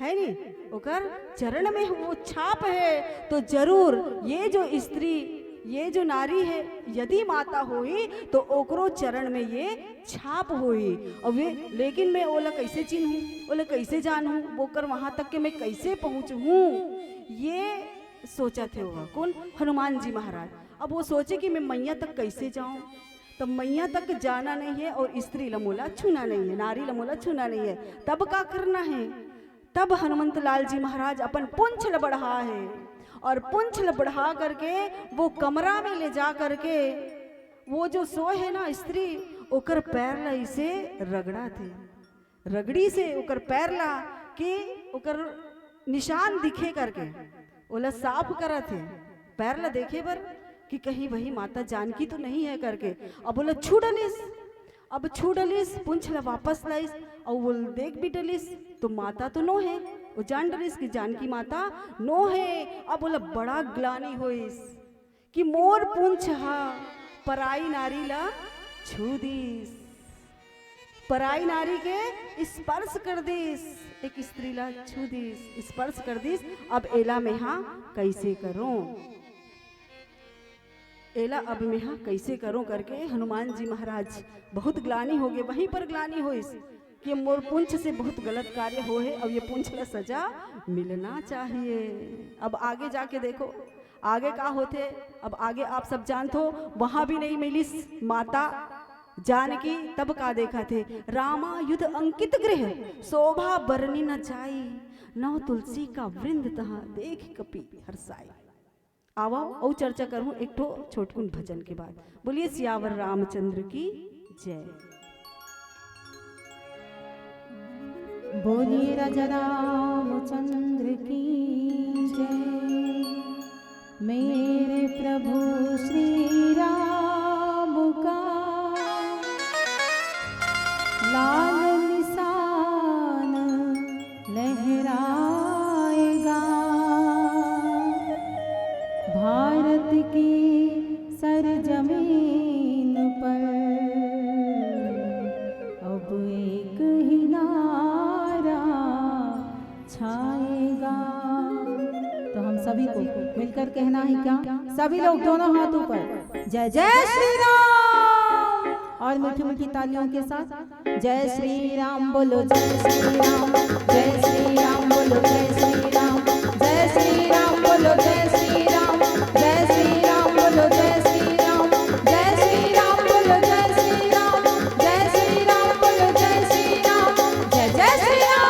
है नी? ओकर चरण में वो छाप है, तो जरूर ये जो स्त्री, ये जो नारी है, यदि माता होही तो ओकरो चरण में ये छाप होही। और वे, लेकिन मैं ओला कैसे चिन्हूं, ओला कैसे जानूं, ओकर वहां तक के मैं कैसे पहुंचूं, ये सोचथे वो। कौन? हनुमान जी महाराज। अब वो सोचे कि मैं मैया तक कैसे जाऊं, तो मैया तक जाना नहीं है और स्त्री ल मोला छूना नहीं है, नारी ल मोला छूना नहीं है। तब का करना है? तब हनुमंत लाल जी महाराज अपन पूंछ ल बढ़ा है और पूंछ ल बढ़ा करके वो कमरा में ले जा करके वो जो सोए है ना स्त्री, ओकर पैर ल इसे रगड़ाथे, रगड़ीसे ओकर पैर ला कि ओकर निशान दिखे करके ओला साफ करथे, पैर ला देखे बर कि कहीं वही माता जानकी तो नहीं है करके। अब ओला छू डलिस, अब छू डलिस, पूंछ ला वापस लाइस, अउ वो देख भी डलिस तो माता तो नो है, वो जान डलिस कि जानकी माता नो है। अब ओला बड़ा ग्लानि होइस कि मोर पूंछ हा पराई नारी ला छू दिस, पराई नारी के स्पर्श कर दिस, एक स्त्री ला छू दिस, स्पर्श कर दिस। अब एला मेहा कैसे करूं, एला अब मेहा कैसे करूं करके हनुमान जी महाराज बहुत ग्लानि होगे। वहीं पर ग्लानि होइस कि मोर पूंछ से बहुत गलत कार्य हो है, अब ये पूंछ ला सजा मिलना चाहिए। अब आगे जाके देखो आगे का होथे। अब आगे आप सब जानथो, वहां भी नहीं मिलिस माता जानकी। तब का देखथे, रामायुध अंकित गृह, शोभा बरनि न जाई, नव तुलसी का वृंद तहाँ देख कपि हर्षाई। आवा अउ चर्चा करहूं एक ठो छोटकुन भजन के बाद। बोलिए सियावर रामचंद्र की जय। बोलिए राजा रामचंद्र की जय। मेरे प्रभु श्री राम का लाल निशान लहराएगा, भारत की सरजमीन पर अब एक ही नारा छाएगा। तो हम सभी को मिलकर कहना है क्या? सभी लोग दोनों हाथ ऊपर, जय जय श्री राम। और मीठी मीठी तालियों के साथ जय श्री राम बोलो, जय श्री राम, जय श्री राम बोलो, जय श्री राम, जय श्री राम बोलो, जय श्री राम, जय श्री राम बोलो, जय श्री राम, जय श्री राम बोलो, जय श्री राम, जय श्री राम बोलो, जय श्री राम, जय जय श्री राम।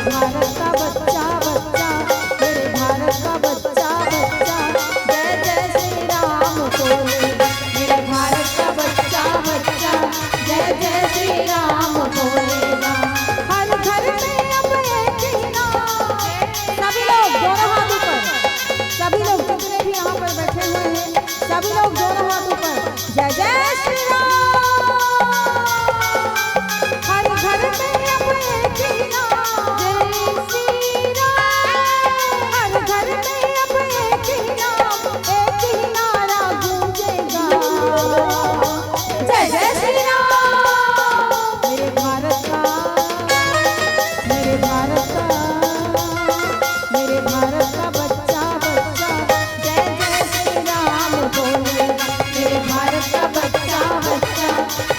भारत का बच्चा बच्चा, मेरे भारत का बच्चा बच्चा, जय जय श्री राम बोलेगा। मेरे भारत का बच्चा बच्चा, जय जय श्री राम बोलेगा। हर घर में अब एक ही नाम। सभी लोग दोनों हाथ ऊपर, सभी लोग जितने भी यहाँ पर बैठे हुए हैं, सभी लोग दोनों हाथ ऊपर, जय जय श्री राम। हर घर में अब एक ही नाम, जय श्री राम। हर घर में अब एक ही नाम, एक ही नारा गूंजेगा, जय जय श्री राम। मेरे भारत का, मेरे भारत का, मेरे भारत का बच्चा बच्चा, जय जय श्री राम बोलेगा। मेरे भारत का बच्चा बच्चा,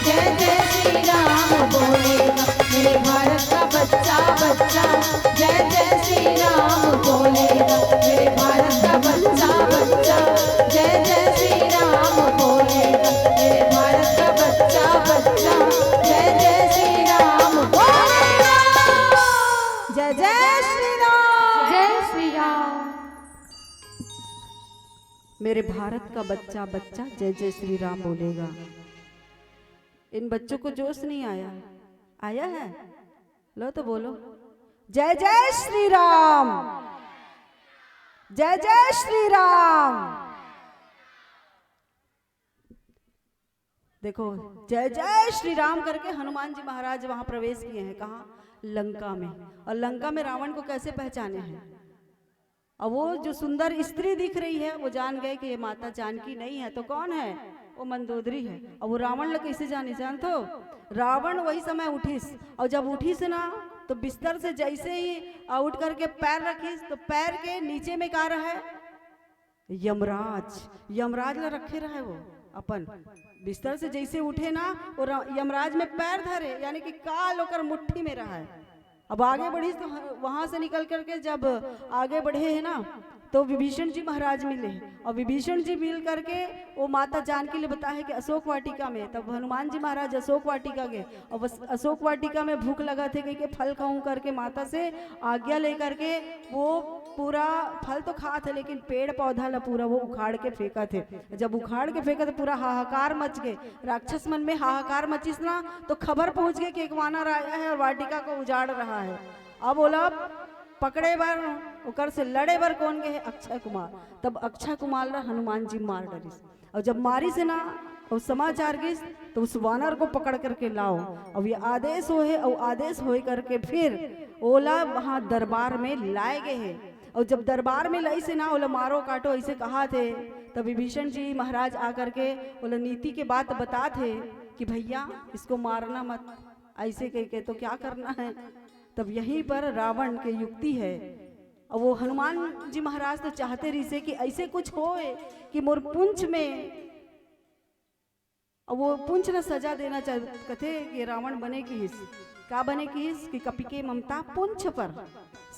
जय जय श्री राम बोलेगा। मेरे भारत का बच्चा बच्चा, जय जय श्री राम बोलेगा। मेरे भारत का बच्चा बच्चा, जय जय श्री राम बोलेगा। मेरे भारत का बच्चा बच्चा, जय जय श्री राम बोलेगा। जय जय श्री राम। जय श्री राम। मेरे भारत का बच्चा बच्चा जय जय श्री राम बोलेगा। इन बच्चों को जोश नहीं आया? आया है? लो तो बोलो, जय जय श्री राम, जय जय श्री राम। देखो, जय जय श्री राम करके हनुमान जी महाराज वहां प्रवेश किए हैं। कहाँ? लंका में। और लंका में रावण को कैसे पहचाने हैं? और वो जो सुंदर स्त्री दिख रही है, वो जान गए कि ये माता जानकी नहीं है, तो कौन है? वो मंदोदरी है। और वो रावण ला कैसे जाने, जानत हो? रावण वही समय उठिस, और जब उठिस ना, तो बिस्तर से जैसे ही, आ, उठ करके पैर रखिस, तो पैर के नीचे में का रहा है? यमराज। यमराज ला रखे रहा है वो अपन। बिस्तर से जैसे उठे ना, वो रा-, यमराज में पैर धरे, यानी कि काल ओकर मुट्ठी में रहा है। अब आगे बढ़िस तो ह-, वहां से निकल करके जब आगे बढ़े है ना, तो विभीषण जी महाराज मिले हैं। और विभीषण जी मिल करके वो माता जानकी ले बताए है कि अशोक वाटिका में, तब हनुमान जी महाराज अशोक वाटिका गए। और बस अशोक वाटिका में भूख लगा थे, कह के फल खाऊं करके माता से आज्ञा लेकर के वो पूरा फल तो खात है, लेकिन पेड़ पौधा ला पूरा वो उखाड़ के फेंकत है। जब उखाड़ के फेंकत है, पूरा हाहाकार मच गए, राक्षस मन में हाहाकार मचिस ना, तो खबर पहुंच गए कि एक वानर आया है और वाटिका को उजाड़ रहा है। अब ओला पकड़े बर, ओकर से लड़े बर कौन गए है? अक्षय कुमार। तब अक्षय कुमार ला हनुमान जी मार डरिस। और जब मारिस ना, और समाचार गिस, तो उस वानर को पकड़ करके लाओ। और ये आदेश होए, और आदेश होए करके फिर ओला वहां दरबार में लाए गए है। और जब दरबार में लाइस ना, ओला मारो काटो ऐसे कहा थे, तब विभीषण जी महाराज आकर के ओला नीति के बात बता थे कि भैया, इसको मारना मत, ऐसे कह के तो क्या करना है। तब यहीं पर रावण के युक्ति है। और वो हनुमान जी महाराज तो चाहते रहिसे कि ऐसे कुछ होए कि मोर पुंछ में, और वो पुंछ ला सजा देना चाह, कथे कि रावण बने किहिस, का बने किहिस कि कपि के ममता पुंछ पर,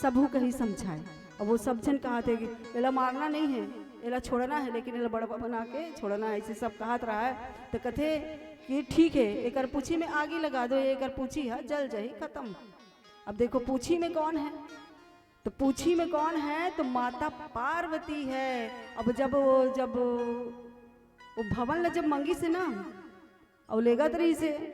सबहु कहि समझाए। और वो सब झन कहा थे कि एला मारना नहीं है, एला छोड़ना है, लेकिन एला बड़वा बना के छोड़ना है, ऐसे सब कहत रहा है। तो कथे कि ठीक है, एकर पूछी में आगी लगा दो, ये एकर पूछी है जल जाही खत्म। अब देखो, पूछी में कौन है? तो पूछी में कौन है? तो माता पार्वती है। अब जब वो, जब वो भवन ला जब मंगिस ना, और लेगत रहिसे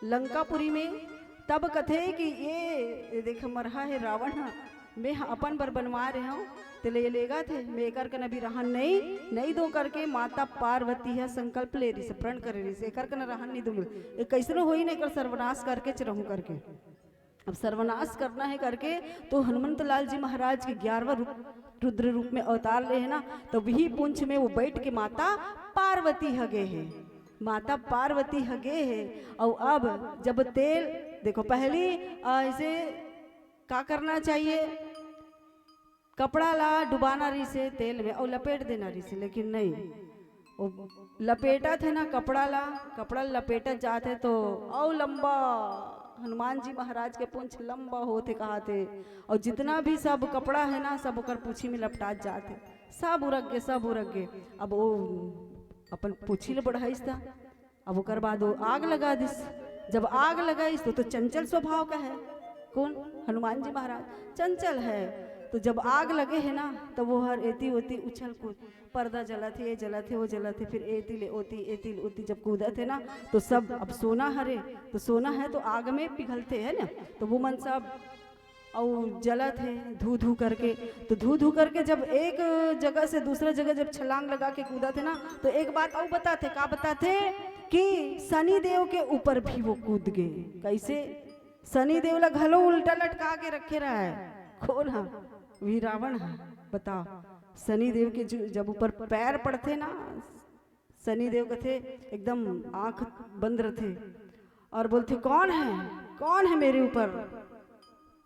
लंकापुरी में, तब कथे कि ये, ये देख मरहा है रावण ह, मैं ह अपन बर बनवा रहे हूँ, तेला ये लेगत हे, मैं एकर कन अभी रहन नहीं, नहीं दो करके माता पार्वती ह संकल्प ले रहिसे, प्रण करे रहिसे, एकर कन रहन नहीं दूँ, ये कैसनो होई ना, एकर सर्वनाश करके च रहूँ करके। अब सर्वनाश करना है करके तो हनुमंत लाल जी महाराज के ग्यारहवाँ रूप, रुद्र रूप में अवतार ले है ना, तो वही पूंछ में वो बैठ के माता पार्वती ह गे है, माता पार्वती ह गे है। और अब जब तेल देखो, पहली, आ, इसे का करना चाहिए? कपड़ा ला डुबाना रहिसे तेल में और लपेट देना रहिसे, लेकिन नहीं, वो लपेटत हे ना कपड़ा ला, कपड़ा ला लपेटत जात हे तो अउ लंबा, हनुमान जी महाराज के पूंछ लंबा होत हे कहत हे। और जितना भी सब कपड़ा हे ना, सब ओकर पूछी में लपटात जात हे। सब उरक गे, सब उरक गे। अब वो अपन पूछी ले बढ़ाइस ता, अब ओकर बाद वो आग लगा दिस। जब आग लगाइस तो, तो चंचल स्वभाव का है, कौन? हनुमान जी महाराज। चंचल है, तो जब आग लगे है ना, तो वो हर एती ओती उछल कूद, पर्दा जलत हे, ये जलत हे, वो जलत हे, फिर एती ले ओती, एती ले ओती जब कूदत हे ना, तो सब, अब सोना हरे, तो सोना है तो आग में पिघलते है ना, तो वो मन सब अउ जलत हे धू धू करके। तो धू धू करके जब एक जगह से दूसरा जगह जब छलांग लगा के कूदत हे ना, तो एक बात अउ बताथे, का बताथे कि शनि देव के ऊपर भी वो कूद गे। कैसे? शनि देव ला घलो उल्टा लटका के रखे रहा है। कौन हा? वही रावण हा। बताओ, शनि देव के जो, जब ऊपर पैर पड़थे ना, शनि देव कथे, एकदम आंख बंद रथे और बोलथे, "कौन है? कौन है मेरे ऊपर?"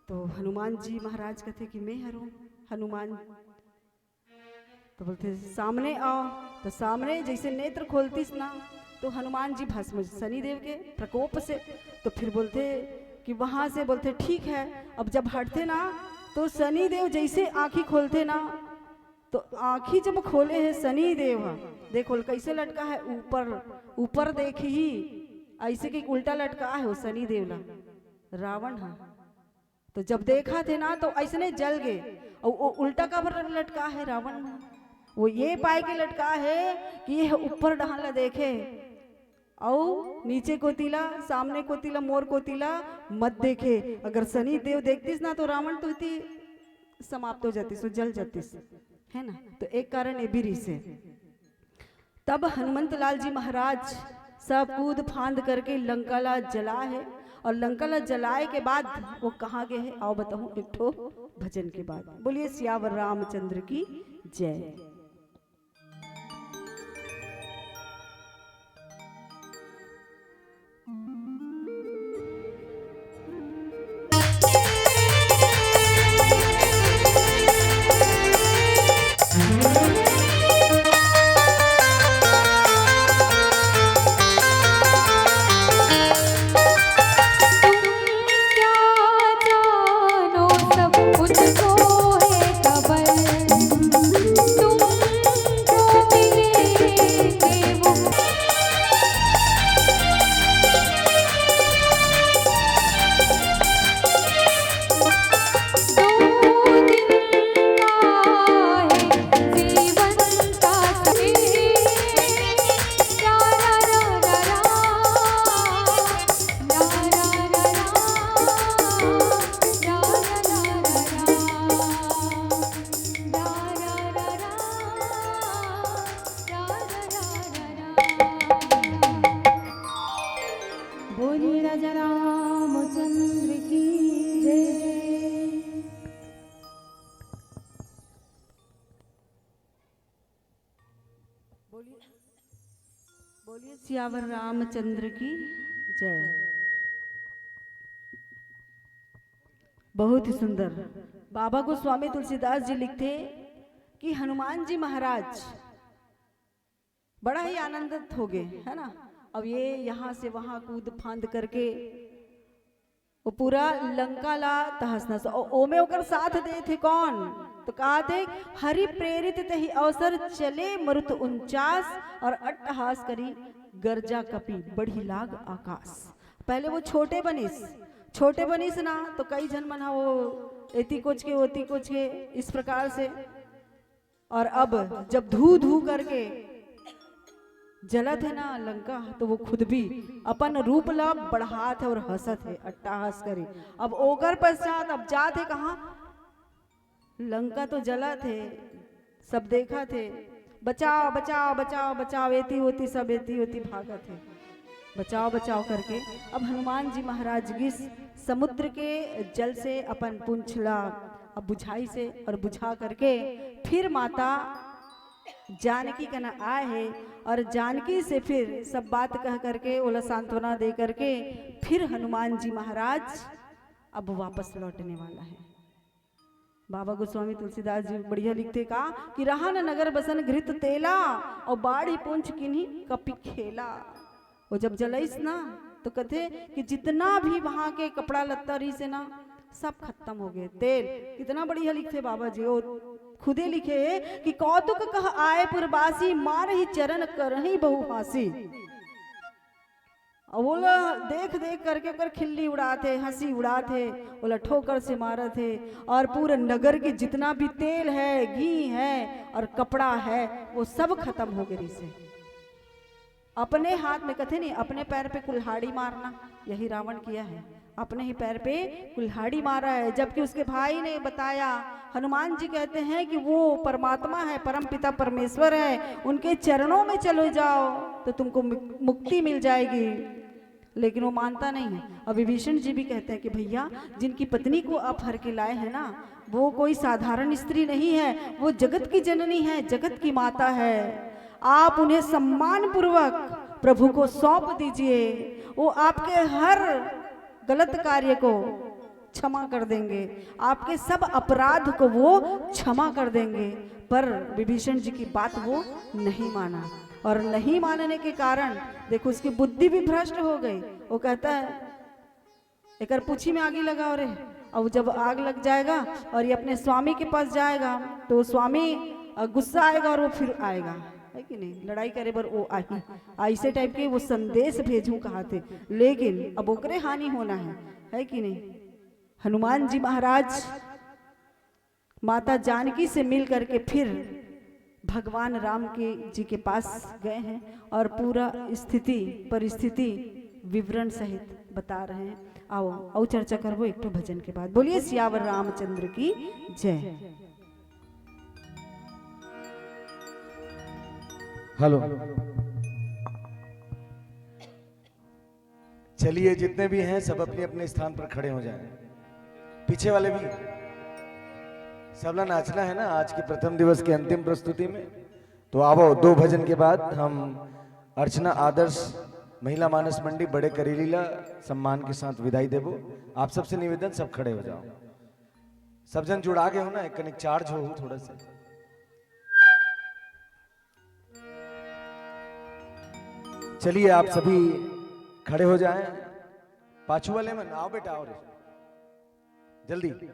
तो हनुमान जी महाराज कथे कि, "मैं हरों हनुमान।" तो बोलथे, "सामने आओ।" तो सामने जैसे नेत्र खोलतिस ना, तो हनुमान जी भस्म, शनि देव के प्रकोप से। तो फिर बोलथे कि वहां से बोलथे, "ठीक है।" अब जब हटथे ना, तो शनि देव जैसे आंखी खोलथे ना, तो आंखी जब खोले हे शनि देव ह, देखो कैसे लटका है, ऊपर, ऊपर देखही, ऐसे कि उल्टा लटका है वो शनि देव ला, रावण हा। तो जब देखथे ना, तो ऐसने जल गे। अउ वो उल्टा काबर लटका है रावण हा? वो ये पाए के लटका है कि ये ऊपर डहान ला देखे, अउ नीचे कोती ला, सामने कोती ला, मोर कोती ला मत देखे। अगर शनि देव देखतिस ना, तो रावण तो इति समाप्त हो जातिस, वो जल जातिस, है ना? तो एक कारण ये भी रिहिसे। तब हनुमंत लाल जी महाराज सब कूद फांद करके लंका ला जला है, और लंका ला जलाए के बाद वो कहाँ गए हैं, आओ बताऊं, एक ठो भजन के बाद। बोलिए सियावर रामचंद्र की जय। बोलिए राजा रामचंद्र की जय। बोलिए, बोलिए सियावर रामचंद्र की जय। बहुत ही सुंदर। बाबा गोस्वामी तुलसीदास जी लिखथे कि हनुमान जी महाराज बड़ा ही आनंदित हो गए, है ना? अब ये यहाँ से वहाँ कूद फांद करके वो पूरा लंका ला तहस नहस। ओ-, ओमे ओकर साथ दे थे कौन? तो कहा थे, "हरि प्रेरित तहि अवसर चले मरुत उनचास और अट्टहास करी गर्जा कपि बढ़ी लाग आकाश।" पहले वो छोटे बनिस, छोटे बनिस ना, तो कई झन मन हा वो एती कोच के, ओती कोच के, इस प्रकार से। और अब जब धू धू करके जलत हे ना लंका, तो वो खुद भी अपन रूप ला बढ़ात हे और हंसत हे, अट्टहास करे। अब ओकर पश्चात अब जात हे कहाँ? लंका तो जलत हे, सब देखत हे, "बचाओ, बचाओ, बचाओ, बचाओ," एती ओती, सब एती ओती भागत हे, बचाओ, बचाओ करके। अब हनुमान जी महाराज गिस समुद्र के जल से अपन पूंछ ला अब बुझाइस हे और बुझा करके फिर माता जानकी कना आए हे और जानकी से फिर सब बात कह करके, ओला सांत्वना दे करके फिर हनुमान जी महाराज अब वापस लौटने वाला हे। बाबा गोस्वामी तुलसीदास जी बढ़िया लिखथे का कि "रहा न नगर बसन घृत तेला, और बाढ़ी पूंछ किन्हीं कपि खेला।" वो जब जलइस ना, तो कथे कि जितना भी वहां के कपड़ा लत्ता रहिस हे ना, सब खत्म हो गए। तेल कितना बढ़िया लिखथे बाबा जी, वो खुदे लिखे हे कि "कौतुक कह आए पुरबासी, मारहि चरण करहि बहु हासी।" अउ ओला देख देख करके ओकर खिल्ली उड़ात हे, हंसी उड़ात हे, ओला ठोकर से मारत हे। और पूरा नगर के जितना भी तेल है, घी है और कपड़ा है, वो सब खत्म हो गे रिहिसे। अपने हाथ में, कथे नहीं, अपने पैर पे कुल्हाड़ी मारना, यही रावण किया है। अपने ही पैर पे कुल्हाड़ी मारा है, जबकि उसके भाई ने बताया। हनुमान जी कहते हैं कि वो परमात्मा है, परम पिता परमेश्वर है, उनके चरणों में चले जाओ तो तुमको मु-, मुक्ति मिल जाएगी। लेकिन वो मानता नहीं है। और विभीषण जी भी कहते हैं कि भैया, जिनकी पत्नी को आप हर के लाए हैं ना, वो कोई साधारण स्त्री नहीं है, वो जगत की जननी है, जगत की माता है। आप उन्हें सम्मान पूर्वक प्रभु को सौंप दीजिए, वो आपके हर गलत कार्य को क्षमा कर देंगे, आपके सब अपराध को वो क्षमा कर देंगे। पर विभीषण जी की बात वो नहीं माना, और नहीं मानने के कारण देखो, उसकी बुद्धि भी भ्रष्ट हो गई। वो कहता है, "एकर पूछी में आगी लगाओ रे।" और जब आग लग जाएगा और ये अपने स्वामी के पास जाएगा, तो वो स्वामी, अ, गुस्सा आएगा और वो फिर आएगा, है कि नहीं? लड़ाई करे बर वो आही। ऐसे टाइप के वो संदेश भेजूं कहा थे, लेकिन अब ओकरे हानि होना है, है कि नहीं? हनुमान जी महाराज माता जानकी से मिल करके फिर भगवान राम के जी के पास गए हैं और पूरा स्थिति परिस्थिति विवरण सहित बता रहे हैं। आओ, आओ चर्चा करबो एक ठो भजन के बाद। बोलिए सियावर रामचंद्र की जय। हेलो, चलिए, जितने भी हैं, सब अपने अपने स्थान पर खड़े हो जाएं। पीछे वाले भी, सबला नाचना है ना आज के प्रथम दिवस के अंतिम प्रस्तुति में। तो आवो, दो भजन के बाद हम अर्चना आदर्श महिला मानस मंडी बड़े करीलीला सम्मान के साथ विदाई देबो। आप सबसे निवेदन, सब खड़े हो जाओ। सब जन जुड़ा गए हो ना, एक कनिक चार्ज हो थोड़ा सा। चलिए, आप सभी खड़े हो जाएं। पाछू वाले मन, आओ बेटा, आओ रे, जल्दी।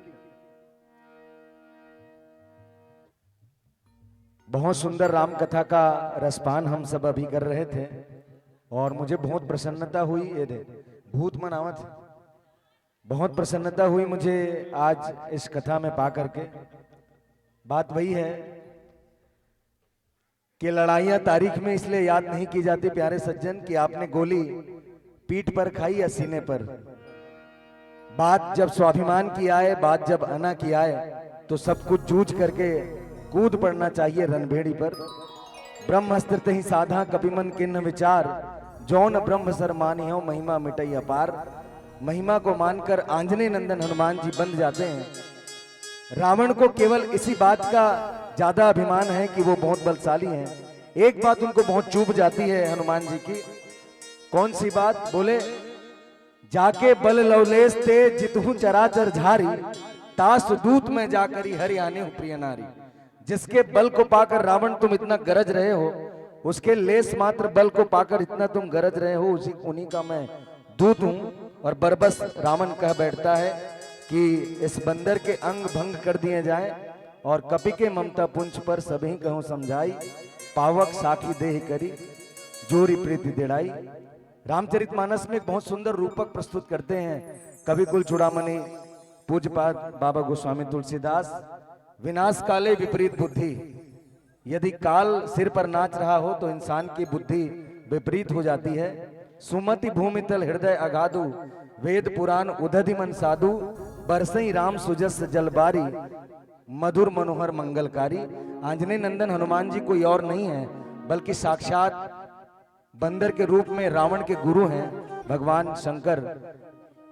बहुत सुंदर राम कथा का रसपान हम सब अभी कर रहे थे और मुझे बहुत प्रसन्नता हुई। ये दे, भूत मन आवत हे। बहुत प्रसन्नता हुई मुझे आज इस कथा में पा करके। बात वही है कि लड़ाइयां तारीख में इसलिए याद नहीं की जाती, प्यारे सज्जन, कि आपने गोली पीठ पर खाई या सीने पर। बात जब स्वाभिमान की आए, बात जब अना की आए, तो सब कुछ जूझ करके कूद पड़ना चाहिए रणभेड़ी पर। ब्रह्मास्त्र तहि साधा कपिमन किन्ह विचार, जौन ब्रह्म सर मानिहो महिमा मिटई अपार। महिमा को मानकर आंजनेय नंदन हनुमान जी बंध जाते हैं। रावण को केवल इसी बात का ज्यादा अभिमान है कि वो बहुत बलशाली हैं। एक बात उनको बहुत चुभ जाती है हनुमान जी की। कौन सी बात? बोले, "जाके बल लवलेस ते जितहु चराचर झारी, तास दूत मैं जाकरी हरि आनेहु प्रिय नारी।" जिसके बल को पाकर रावण तुम इतना गरज रहे हो, उसके लेस मात्र बल को पाकर इतना तुम गरज रहे हो, उसी, उन्हीं का मैं दूत हूँ। और बरबस रावण कह बैठता है कि इस बंदर के अंग भंग कर दिए जाएं और कपि के ममता पुंज पर सभी कहूँ समझाई, पावक साखी देह करी जोरी प्रीति दिड़ाई। रामचरितमानस में एक बहुत सुंदर रूपक प्रस्तुत करते हैं कवि कुल चूड़ामणि पूज्यपाद बाबा गोस्वामी तुलसीदास, "विनाश काले विपरीत बुद्धि।" यदि काल सिर पर नाच रहा हो तो इंसान की बुद्धि विपरीत हो जाती है। "सुमति भूमि तल हृदय अगाधु, वेद पुराण उधधि मन साधु, बरसई राम सुजस जल बारी, मधुर मनोहर मंगलकारी।" आंजनेय नंदन हनुमान जी कोई और नहीं है, बल्कि साक्षात बंदर के रूप में रावण के गुरु हैं भगवान शंकर,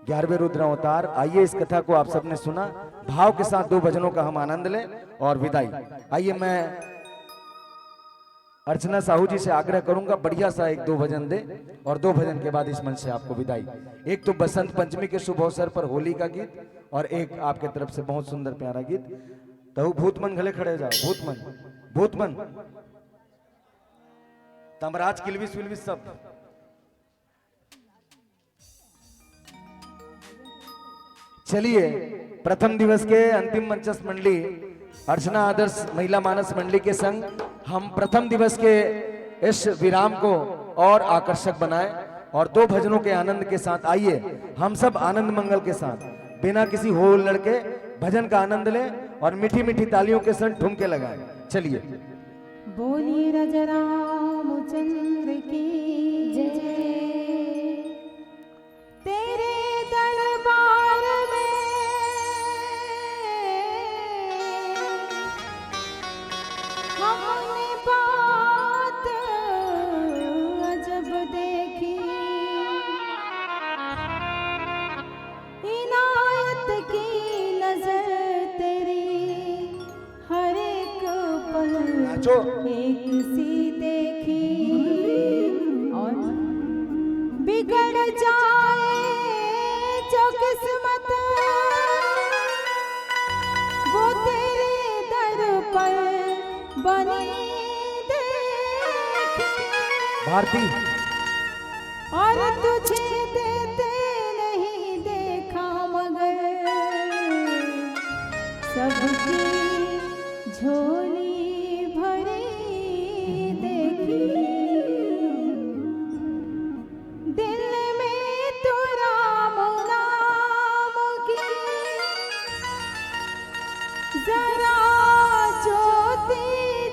ग्यारहवें रुद्र अवतार। आइए, इस कथा को आप सबने सुना, भाव के साथ दो भजनों का हम आनंद लें और विदाई। आइए, मैं अर्चना साहू जी से आग्रह करूंगा, बढ़िया सा एक दो भजन दे और दो भजन के बाद इस मंच से आपको विदाई। एक तो बसंत पंचमी के शुभ अवसर पर होली का गीत और एक आपके तरफ से बहुत सुंदर प्यारा गीत। तहु भूतमन घले खड़े हो जाओ, भूतमन, भूतमन। तमराज किलविस विलविस सब। चलिए, प्रथम दिवस के अंतिम मंचस्थ मंडली अर्चना आदर्श महिला मानस मंडली के संग हम प्रथम दिवस के इस विराम को और आकर्षक बनाएं। और दो भजनों के आनंद के साथ आइए, हम सब आनंद मंगल के साथ बिना किसी हो हुल्लड़ के भजन का आनंद लें और मीठी मीठी तालियों के संग ठुमके लगाएं। चलिए। बोलिए राजा रामचंद्र की जय। तेरे दरबार में हमने बात अजब देखी, इनायत की नजर तेरी हर एक पल नाचो। एक सी देखी। और बिगड़ जाए जो किस्मत, वो तेरे दर पर बनी देखी। भारती। और तुझे देते नहीं देखा, मगर सबकी झोली भरी देखी। दिल में तो राम नाम की जरा ज्योति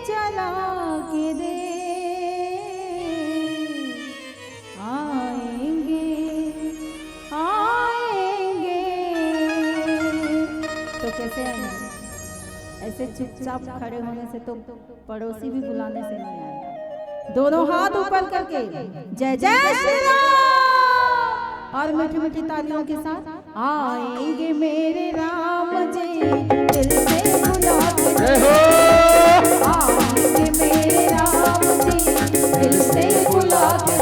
जला के दे। आएंगे, आएंगे। तो कैसे आएंगे? ऐसे चुपचाप खड़े होने से तो पड़ोसी भी बुलाने से नहीं आएगा। दोनों हाथ ऊपर करके जय जय श्री राम और मीठी मीठी तालियों के साथ, आएंगे मेरे राम जी दिल से बुला के। जय हो। आएंगे मेरे राम जी दिल से बुला के।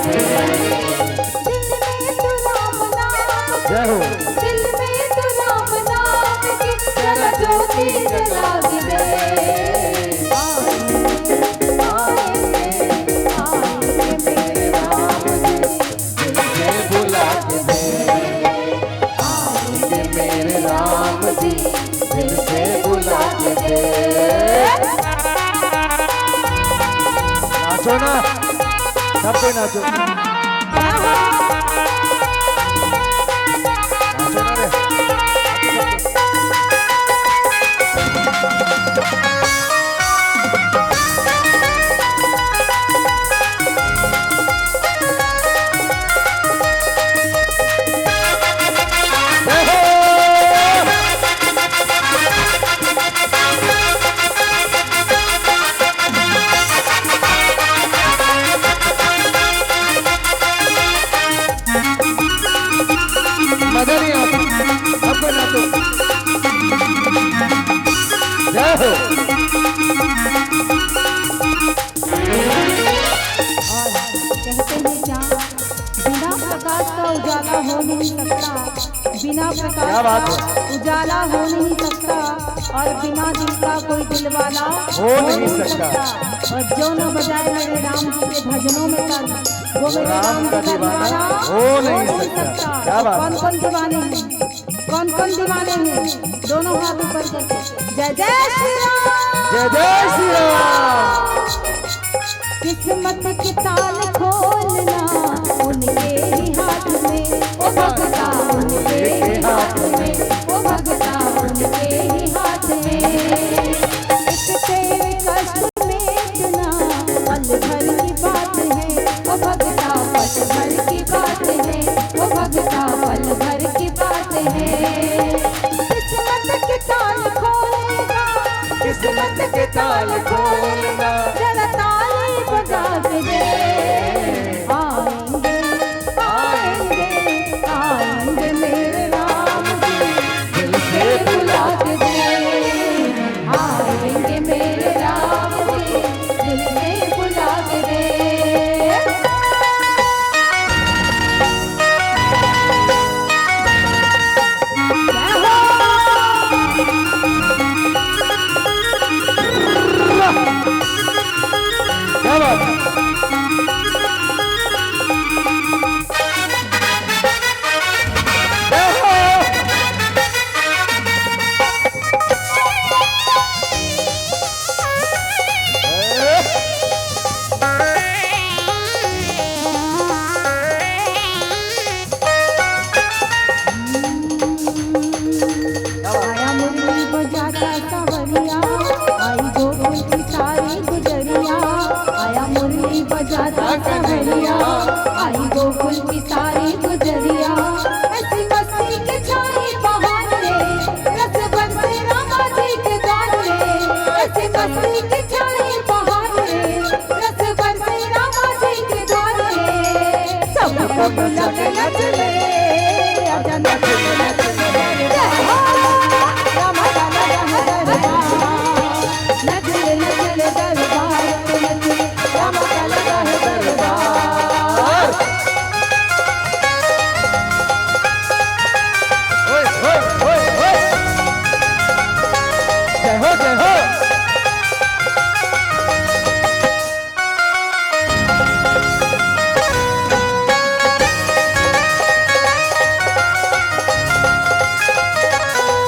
दिल में तो राम नाम, जय हो। दिल में तो राम नाम की जरा ज्योति जला के दे। आएंगे, आएंगे, आएंगे मेरे राम जी दिल से बुला के दे। आएंगे मेरे राम जी दिल से बुला के दे। नाचो ना, सब कोई नाचो। नाचो ना रे। मजा नहीं आता, सबको नाचो। जय हो। और कहते हैं क्या, बिना प्रकाश का उजाला हो नहीं सकता, बिना प्रकाश क्या बात का है। उजाला हो नहीं सकता, और बिना दिल का कोई दिलवाला हो हो नहीं नहीं सकता। सकता। और जो न बजाए मेरे राम जी के भजनों में ताली, वो मेरे राम राम का का दीवाना दीवाना हो हो नहीं नहीं सकता। सकता। क्या बात कौन है। कौन दीवाने हैं? कौन कौन दीवाने हैं? दोनों हाथ ऊपर करके जय जय श्री राम। जय जय श्री राम। किस्मत के ताल खोलना उनके ही हाथ में, ओ भगता उनके ही हाथ में, ओ भगता उनके ही हाथ में। एक तेरे कष्ट में इतना पल भर की बात है, ओ भगता पल भर की बात है, ओ भगता पल भर की बात है। किस्मत के ताल खोलेगा, किस्मत के ताल खोलेगा। जरा ताली बजा के दे। आएंगे, आएंगे, आएंगे मेरे राम जी, दिल से बुला के दे। आएंगे मेरे राम जी, दिल से बुला के दे। जय हो।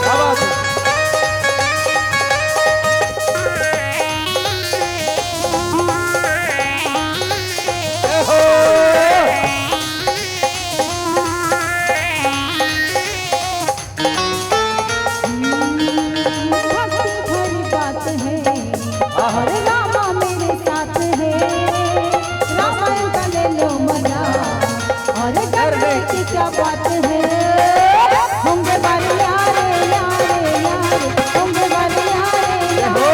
क्या बात है? जय हो। भक्ति भरी बात है, आहा। और रामा मेरे साथ है। रामायण का ले लो मजा, और डरने की क्या बात है। होंगे बारी यारे, यारे, यारे, होंगे बारी यारे, यारे,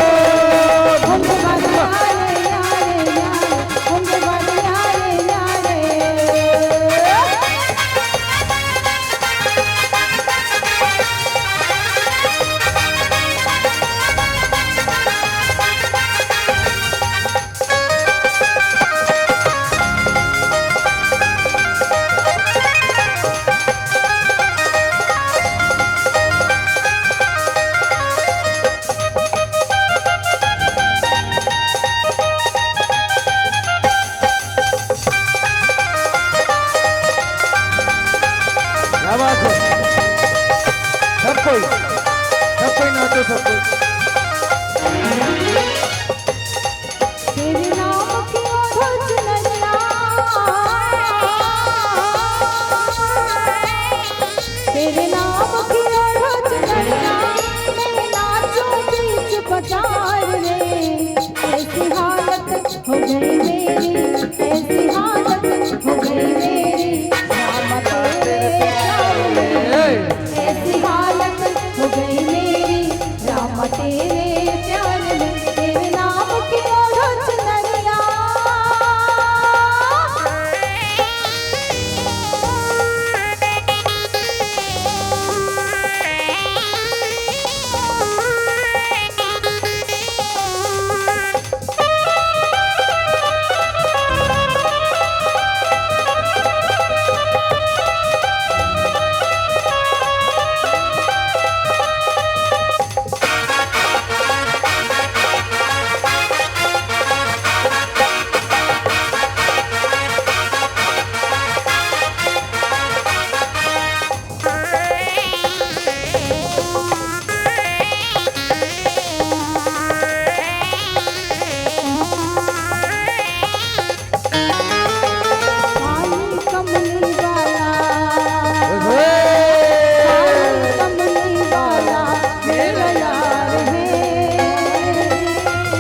होंगे बारी यारे, यारे, यारे, होंगे बारी यारे, यारे। क्या बात है? सब कोई, सब कोई नाचो, सब कोई। तेरे नाम की ओढ़ो चुनरिया, तेरे नाम की ओढ़ो चुनरिया, मैं नाचूं बीच बाजार रे। ऐसी हालत हो गई मेरी, ऐसी हालत हो गई मेरी, रामा तेरे प्यार में। ऐसी हालत हो गई मेरी, रामा तेरे प्यार में, तेरे नाम की ओढ़ो चुनरिया। काली कमली वाला, ओहो! काली कमली वाला मेरा यार है।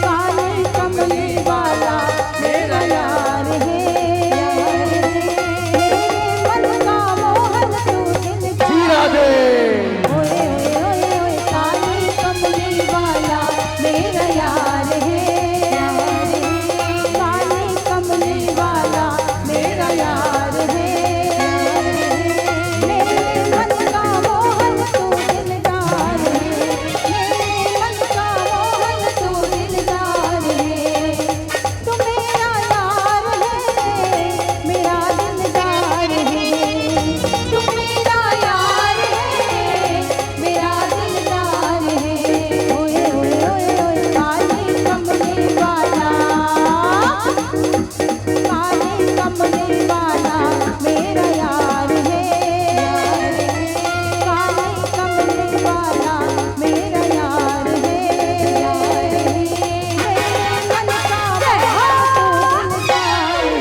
काली कमली वाला मेरा यार है। मेरे मन का मोहन तू दिलदार। जी राधे। ओए, ओए, ओए, ओए, काली कमली वाला मेरा यार है। काली कमली वाला मेरा यार है। मेरे मन का मोहन तू दिलदार है। मेरे मन का मोहन तू दिलदार है। तू मेरा यार है, मेरा दिलदार है। तू मेरा यार है, मेरा दिलदार है। ओए, ओए, ओए, ओए, काली कमली वाला, काली कमली वाला मेरा यार है। काली कमली वाला मेरा यार है। मेरे मन का मोहन तू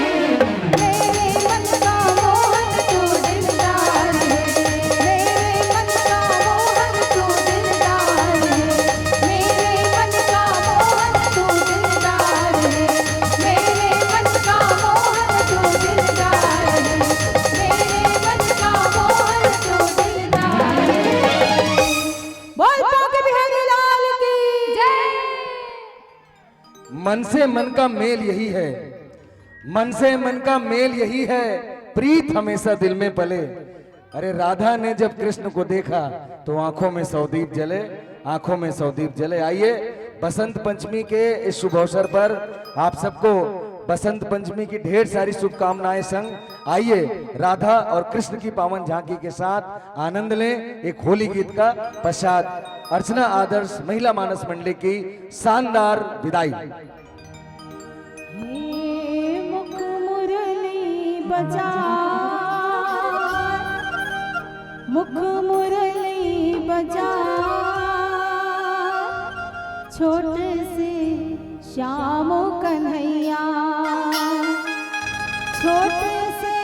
दिलदार है। मेरे मन का मोहन तू दिलदार है। मेरे मन का मोहन तू दिलदार है। मेरे मन का मोहन तू दिलदार है। मेरे मन का मोहन तू दिलदार है। मेरे मन का मोहन तू दिलदार है। बोल बांके बिहारी लाल की जय। मन से मन का मेल यही है, मन से मन का मेल यही है, प्रीत हमेशा दिल में पले। अरे, राधा ने जब कृष्ण को देखा तो आंखों में सौ दीप जले, आंखों में सौ दीप जले। आइए, बसंत पंचमी के इस शुभ अवसर पर आप सबको बसंत पंचमी की ढेर सारी शुभकामनाएं संग। आइए, राधा और कृष्ण की पावन झांकी के साथ आनंद लें एक होली गीत का। पश्चात अर्चना आदर्श महिला मानस मंडली की शानदार विदाई। हे मुख मुरली बजा, मुख मुरली बजा, छोट से श्याम कन्हैया, छोट से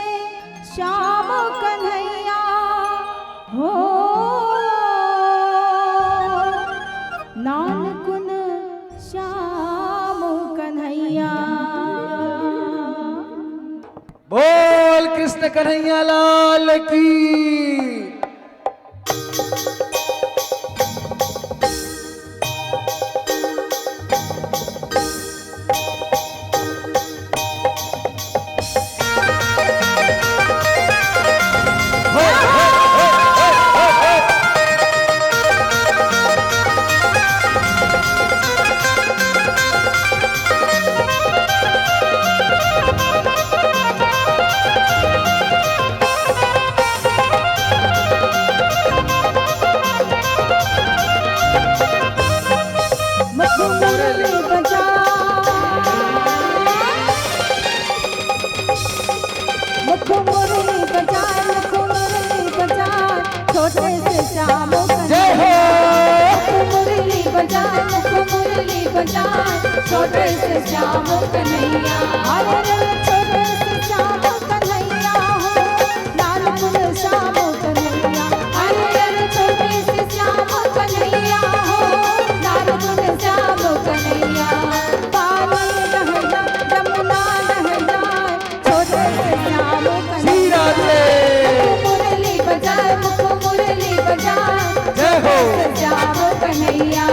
श्याम कन्हैया हो, नानकुन श्याम कन्हैया। बोल कृष्ण कन्हैया लाल की। मुख मुरली बजाए, मुख मुरली बजाए, छोटे से श्याम कन्हैया। जय हो। मुख मुरली बजाए, मुख मुरली बजाए, छोटे से श्याम कन्हैया। अरे रे, छोटे से श्याम कन्हैया हो, नानकुन श्याम कन्हैया। अरे रे, छोटे से श्याम कन्हैया हो, नानकुन श्याम कन्हैया। पानी नहैया, जमुना नहैया, छोटे से श्याम कन्हैया। श्री राधे। मुख मुरली बजाए, मुख मुरली बजाए, जय हो। छोटे से श्याम कन्हैया।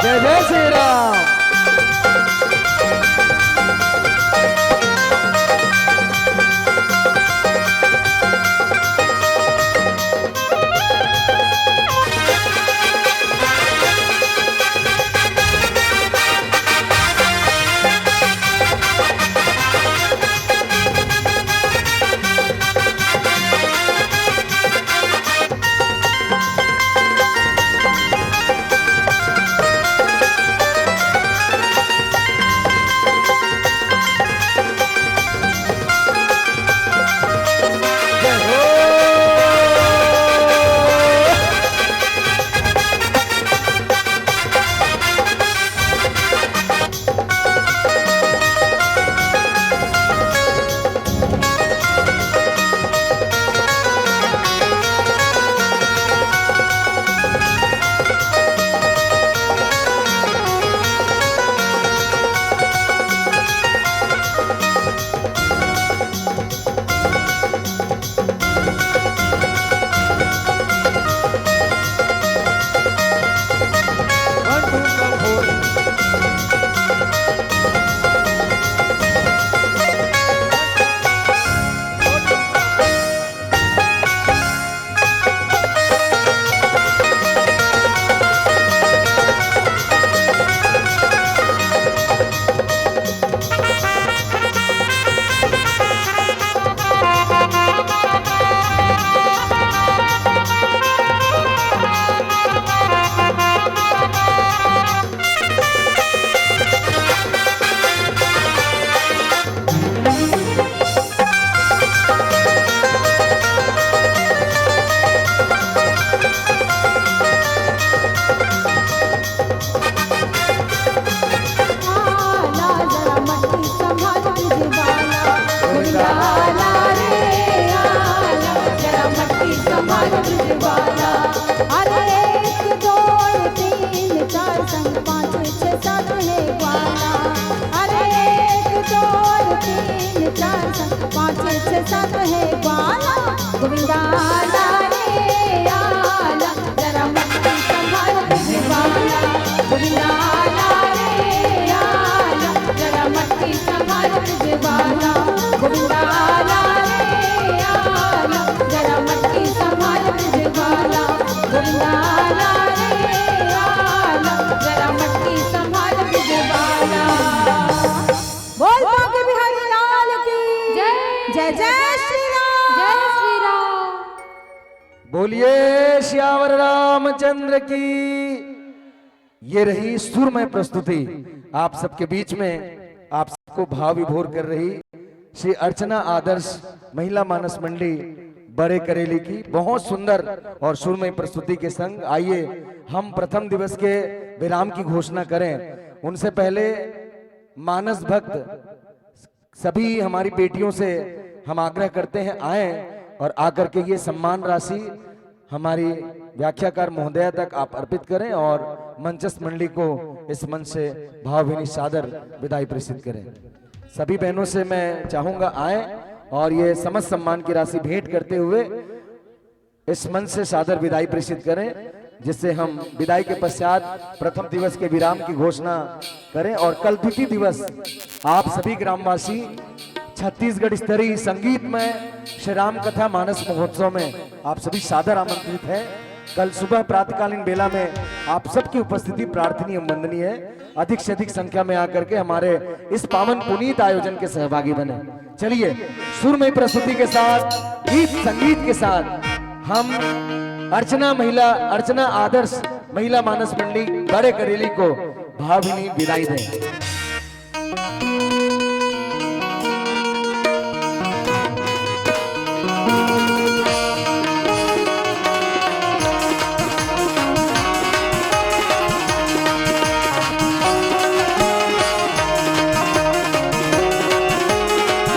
जय जय श्री राम। बोल बांके बिहारी लाल की जय। जय जय श्री राम। जय श्री राम। बोलिए सियावर रामचंद्र की। ये रही सुरमय प्रस्तुति, आप सबके बीच में आप सबको भाव विभोर कर रही श्री अर्चना आदर्श महिला मानस मंडली बड़े करेली की। बहुत सुंदर और सुरमय प्रस्तुति के संग आइए हम प्रथम दिवस के विराम की घोषणा करें। उनसे पहले मानस भक्त सभी हमारी बेटियों से हम आग्रह करते हैं, आएं और आकर के ये सम्मान राशि हमारी व्याख्याकार महोदया तक आप अर्पित करें और मंचस्थ मंडली को इस मंच से भावभीनी सादर विदाई प्रेषित करें। सभी बहनों से मैं चाहूंगा, आएं और ये समस्त सम्मान की राशि भेंट करते हुए इस मंच से सादर विदाई प्रेषित करें, जिससे हम विदाई के पश्चात प्रथम दिवस के विराम की घोषणा करें और कल द्वितीय दिवस आप सभी ग्रामवासी छत्तीसगढ़ स्तरीय संगीतमय श्री राम कथा मानस महोत्सव में आप सभी सादर आमंत्रित हैं। कल सुबह प्रातकालीन बेला में आप सबकी उपस्थिति प्रार्थनीय एवं वंदनीय है। अधिक से अधिक संख्या में आकर के हमारे इस पावन पुनीत आयोजन के सहभागी बने। चलिए, सुरमय प्रस्तुति के साथ, गीत संगीत के साथ हम अर्चना महिला, अर्चना आदर्श महिला मानस मंडली बड़े करेली को भावभीनी विदाई दें।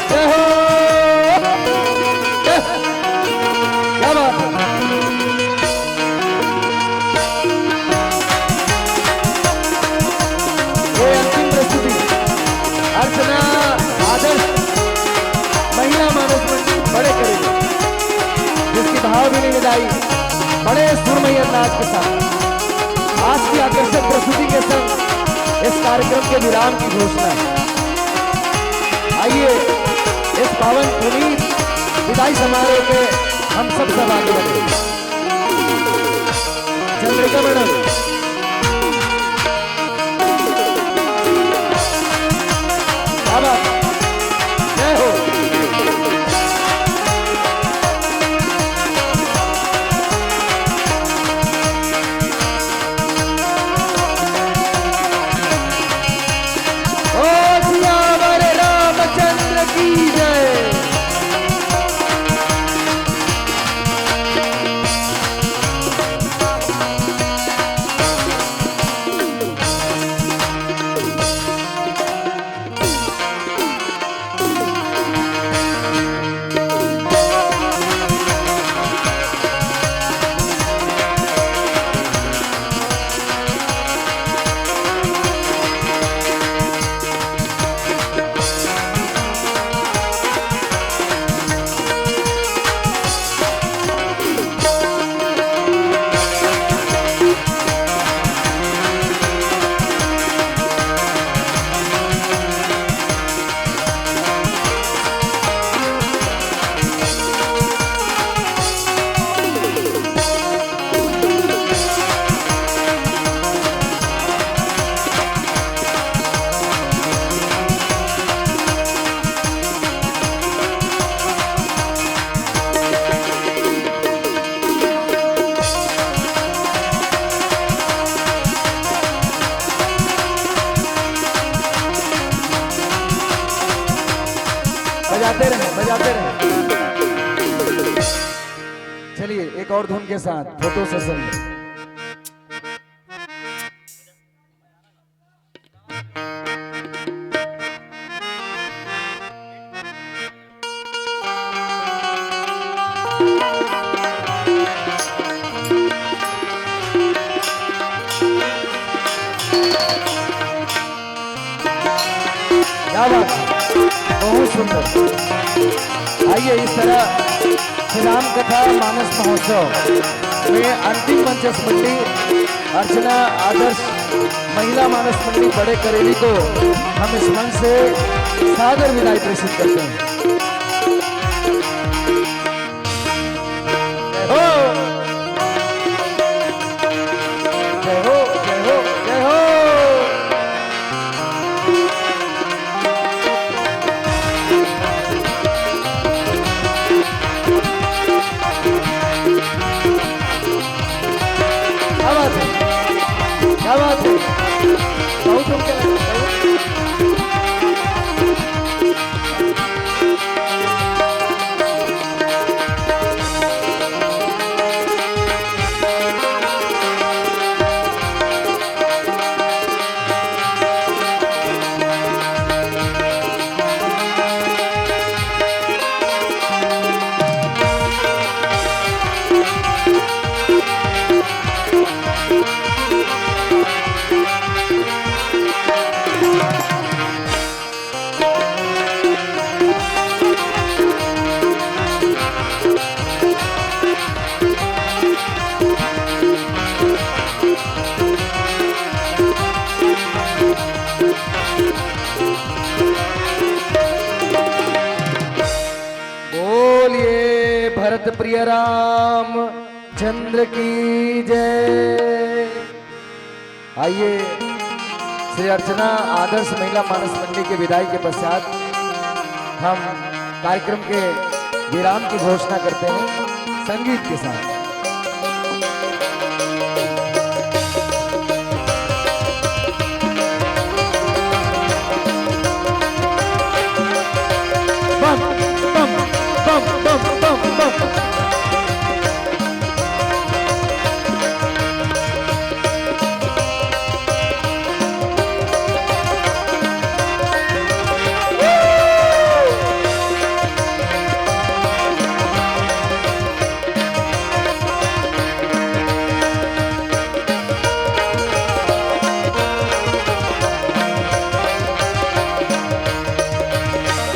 जय हो। जय। क्या बात है। ये अंतिम प्रस्तुति अर्चना आदर्श महिला मानस मंडली बड़े करेली, जिसकी भावभीनी विदाई बड़े सुरमई अंदाज के साथ आज की आकर्षक प्रस्तुति के संग विराम की घोषणा। आइए, इस पावन पुनीत विदाई समारोह के हम सब सहभागी बने। चंद्रिका मैडम, क्या बात, जय हो। ओ सियावर रामचंद्र की जय। बजाते रहें, बजाते रहें। चलिए, एक और धुन के साथ फोटो सेशन। क्या बात है, बहुत सुंदर। आइए, इस तरह श्री राम कथा मानस महोत्सव में अंतिम मंचस्मंडी अर्चना आदर्श महिला मानस मंडली बड़े करेली को हम इस मंच से सादर विदाई प्रेषित करते हैं। जय हो, जय हो, जय हो, जय हो। क्या बात है, क्या बात है, बहुत ऊंचा है, बहुत। बोलिए भरत प्रिय राम चंद्र की जय। आइए, श्री अर्चना आदर्श महिला मानस मंडली के विदाई के पश्चात हम कार्यक्रम के विराम की घोषणा करते हैं संगीत के साथ। Bomb, bomb, bomb, bomb, bomb, bomb.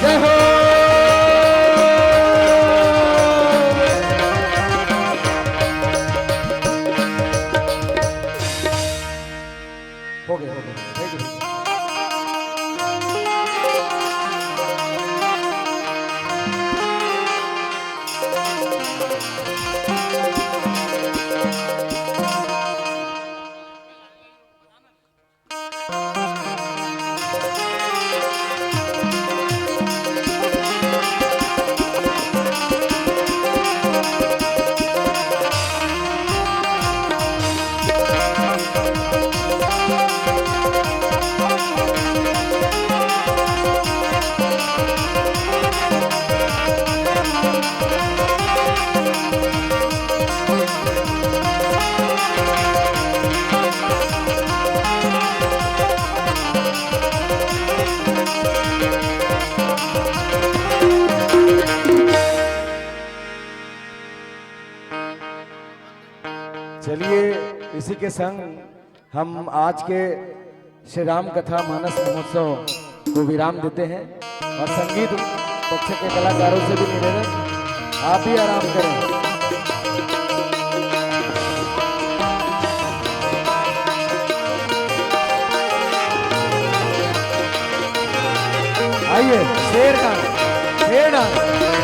जय हो। हो गए, हो गए, हो गए। चलिए, इसी के संग हम आज के श्री राम कथा मानस महोत्सव को विराम देते हैं और संगीत पक्ष के कलाकारों से भी निवेदन, आप भी आराम करें। आइए, शेर डांस, शेर डांस।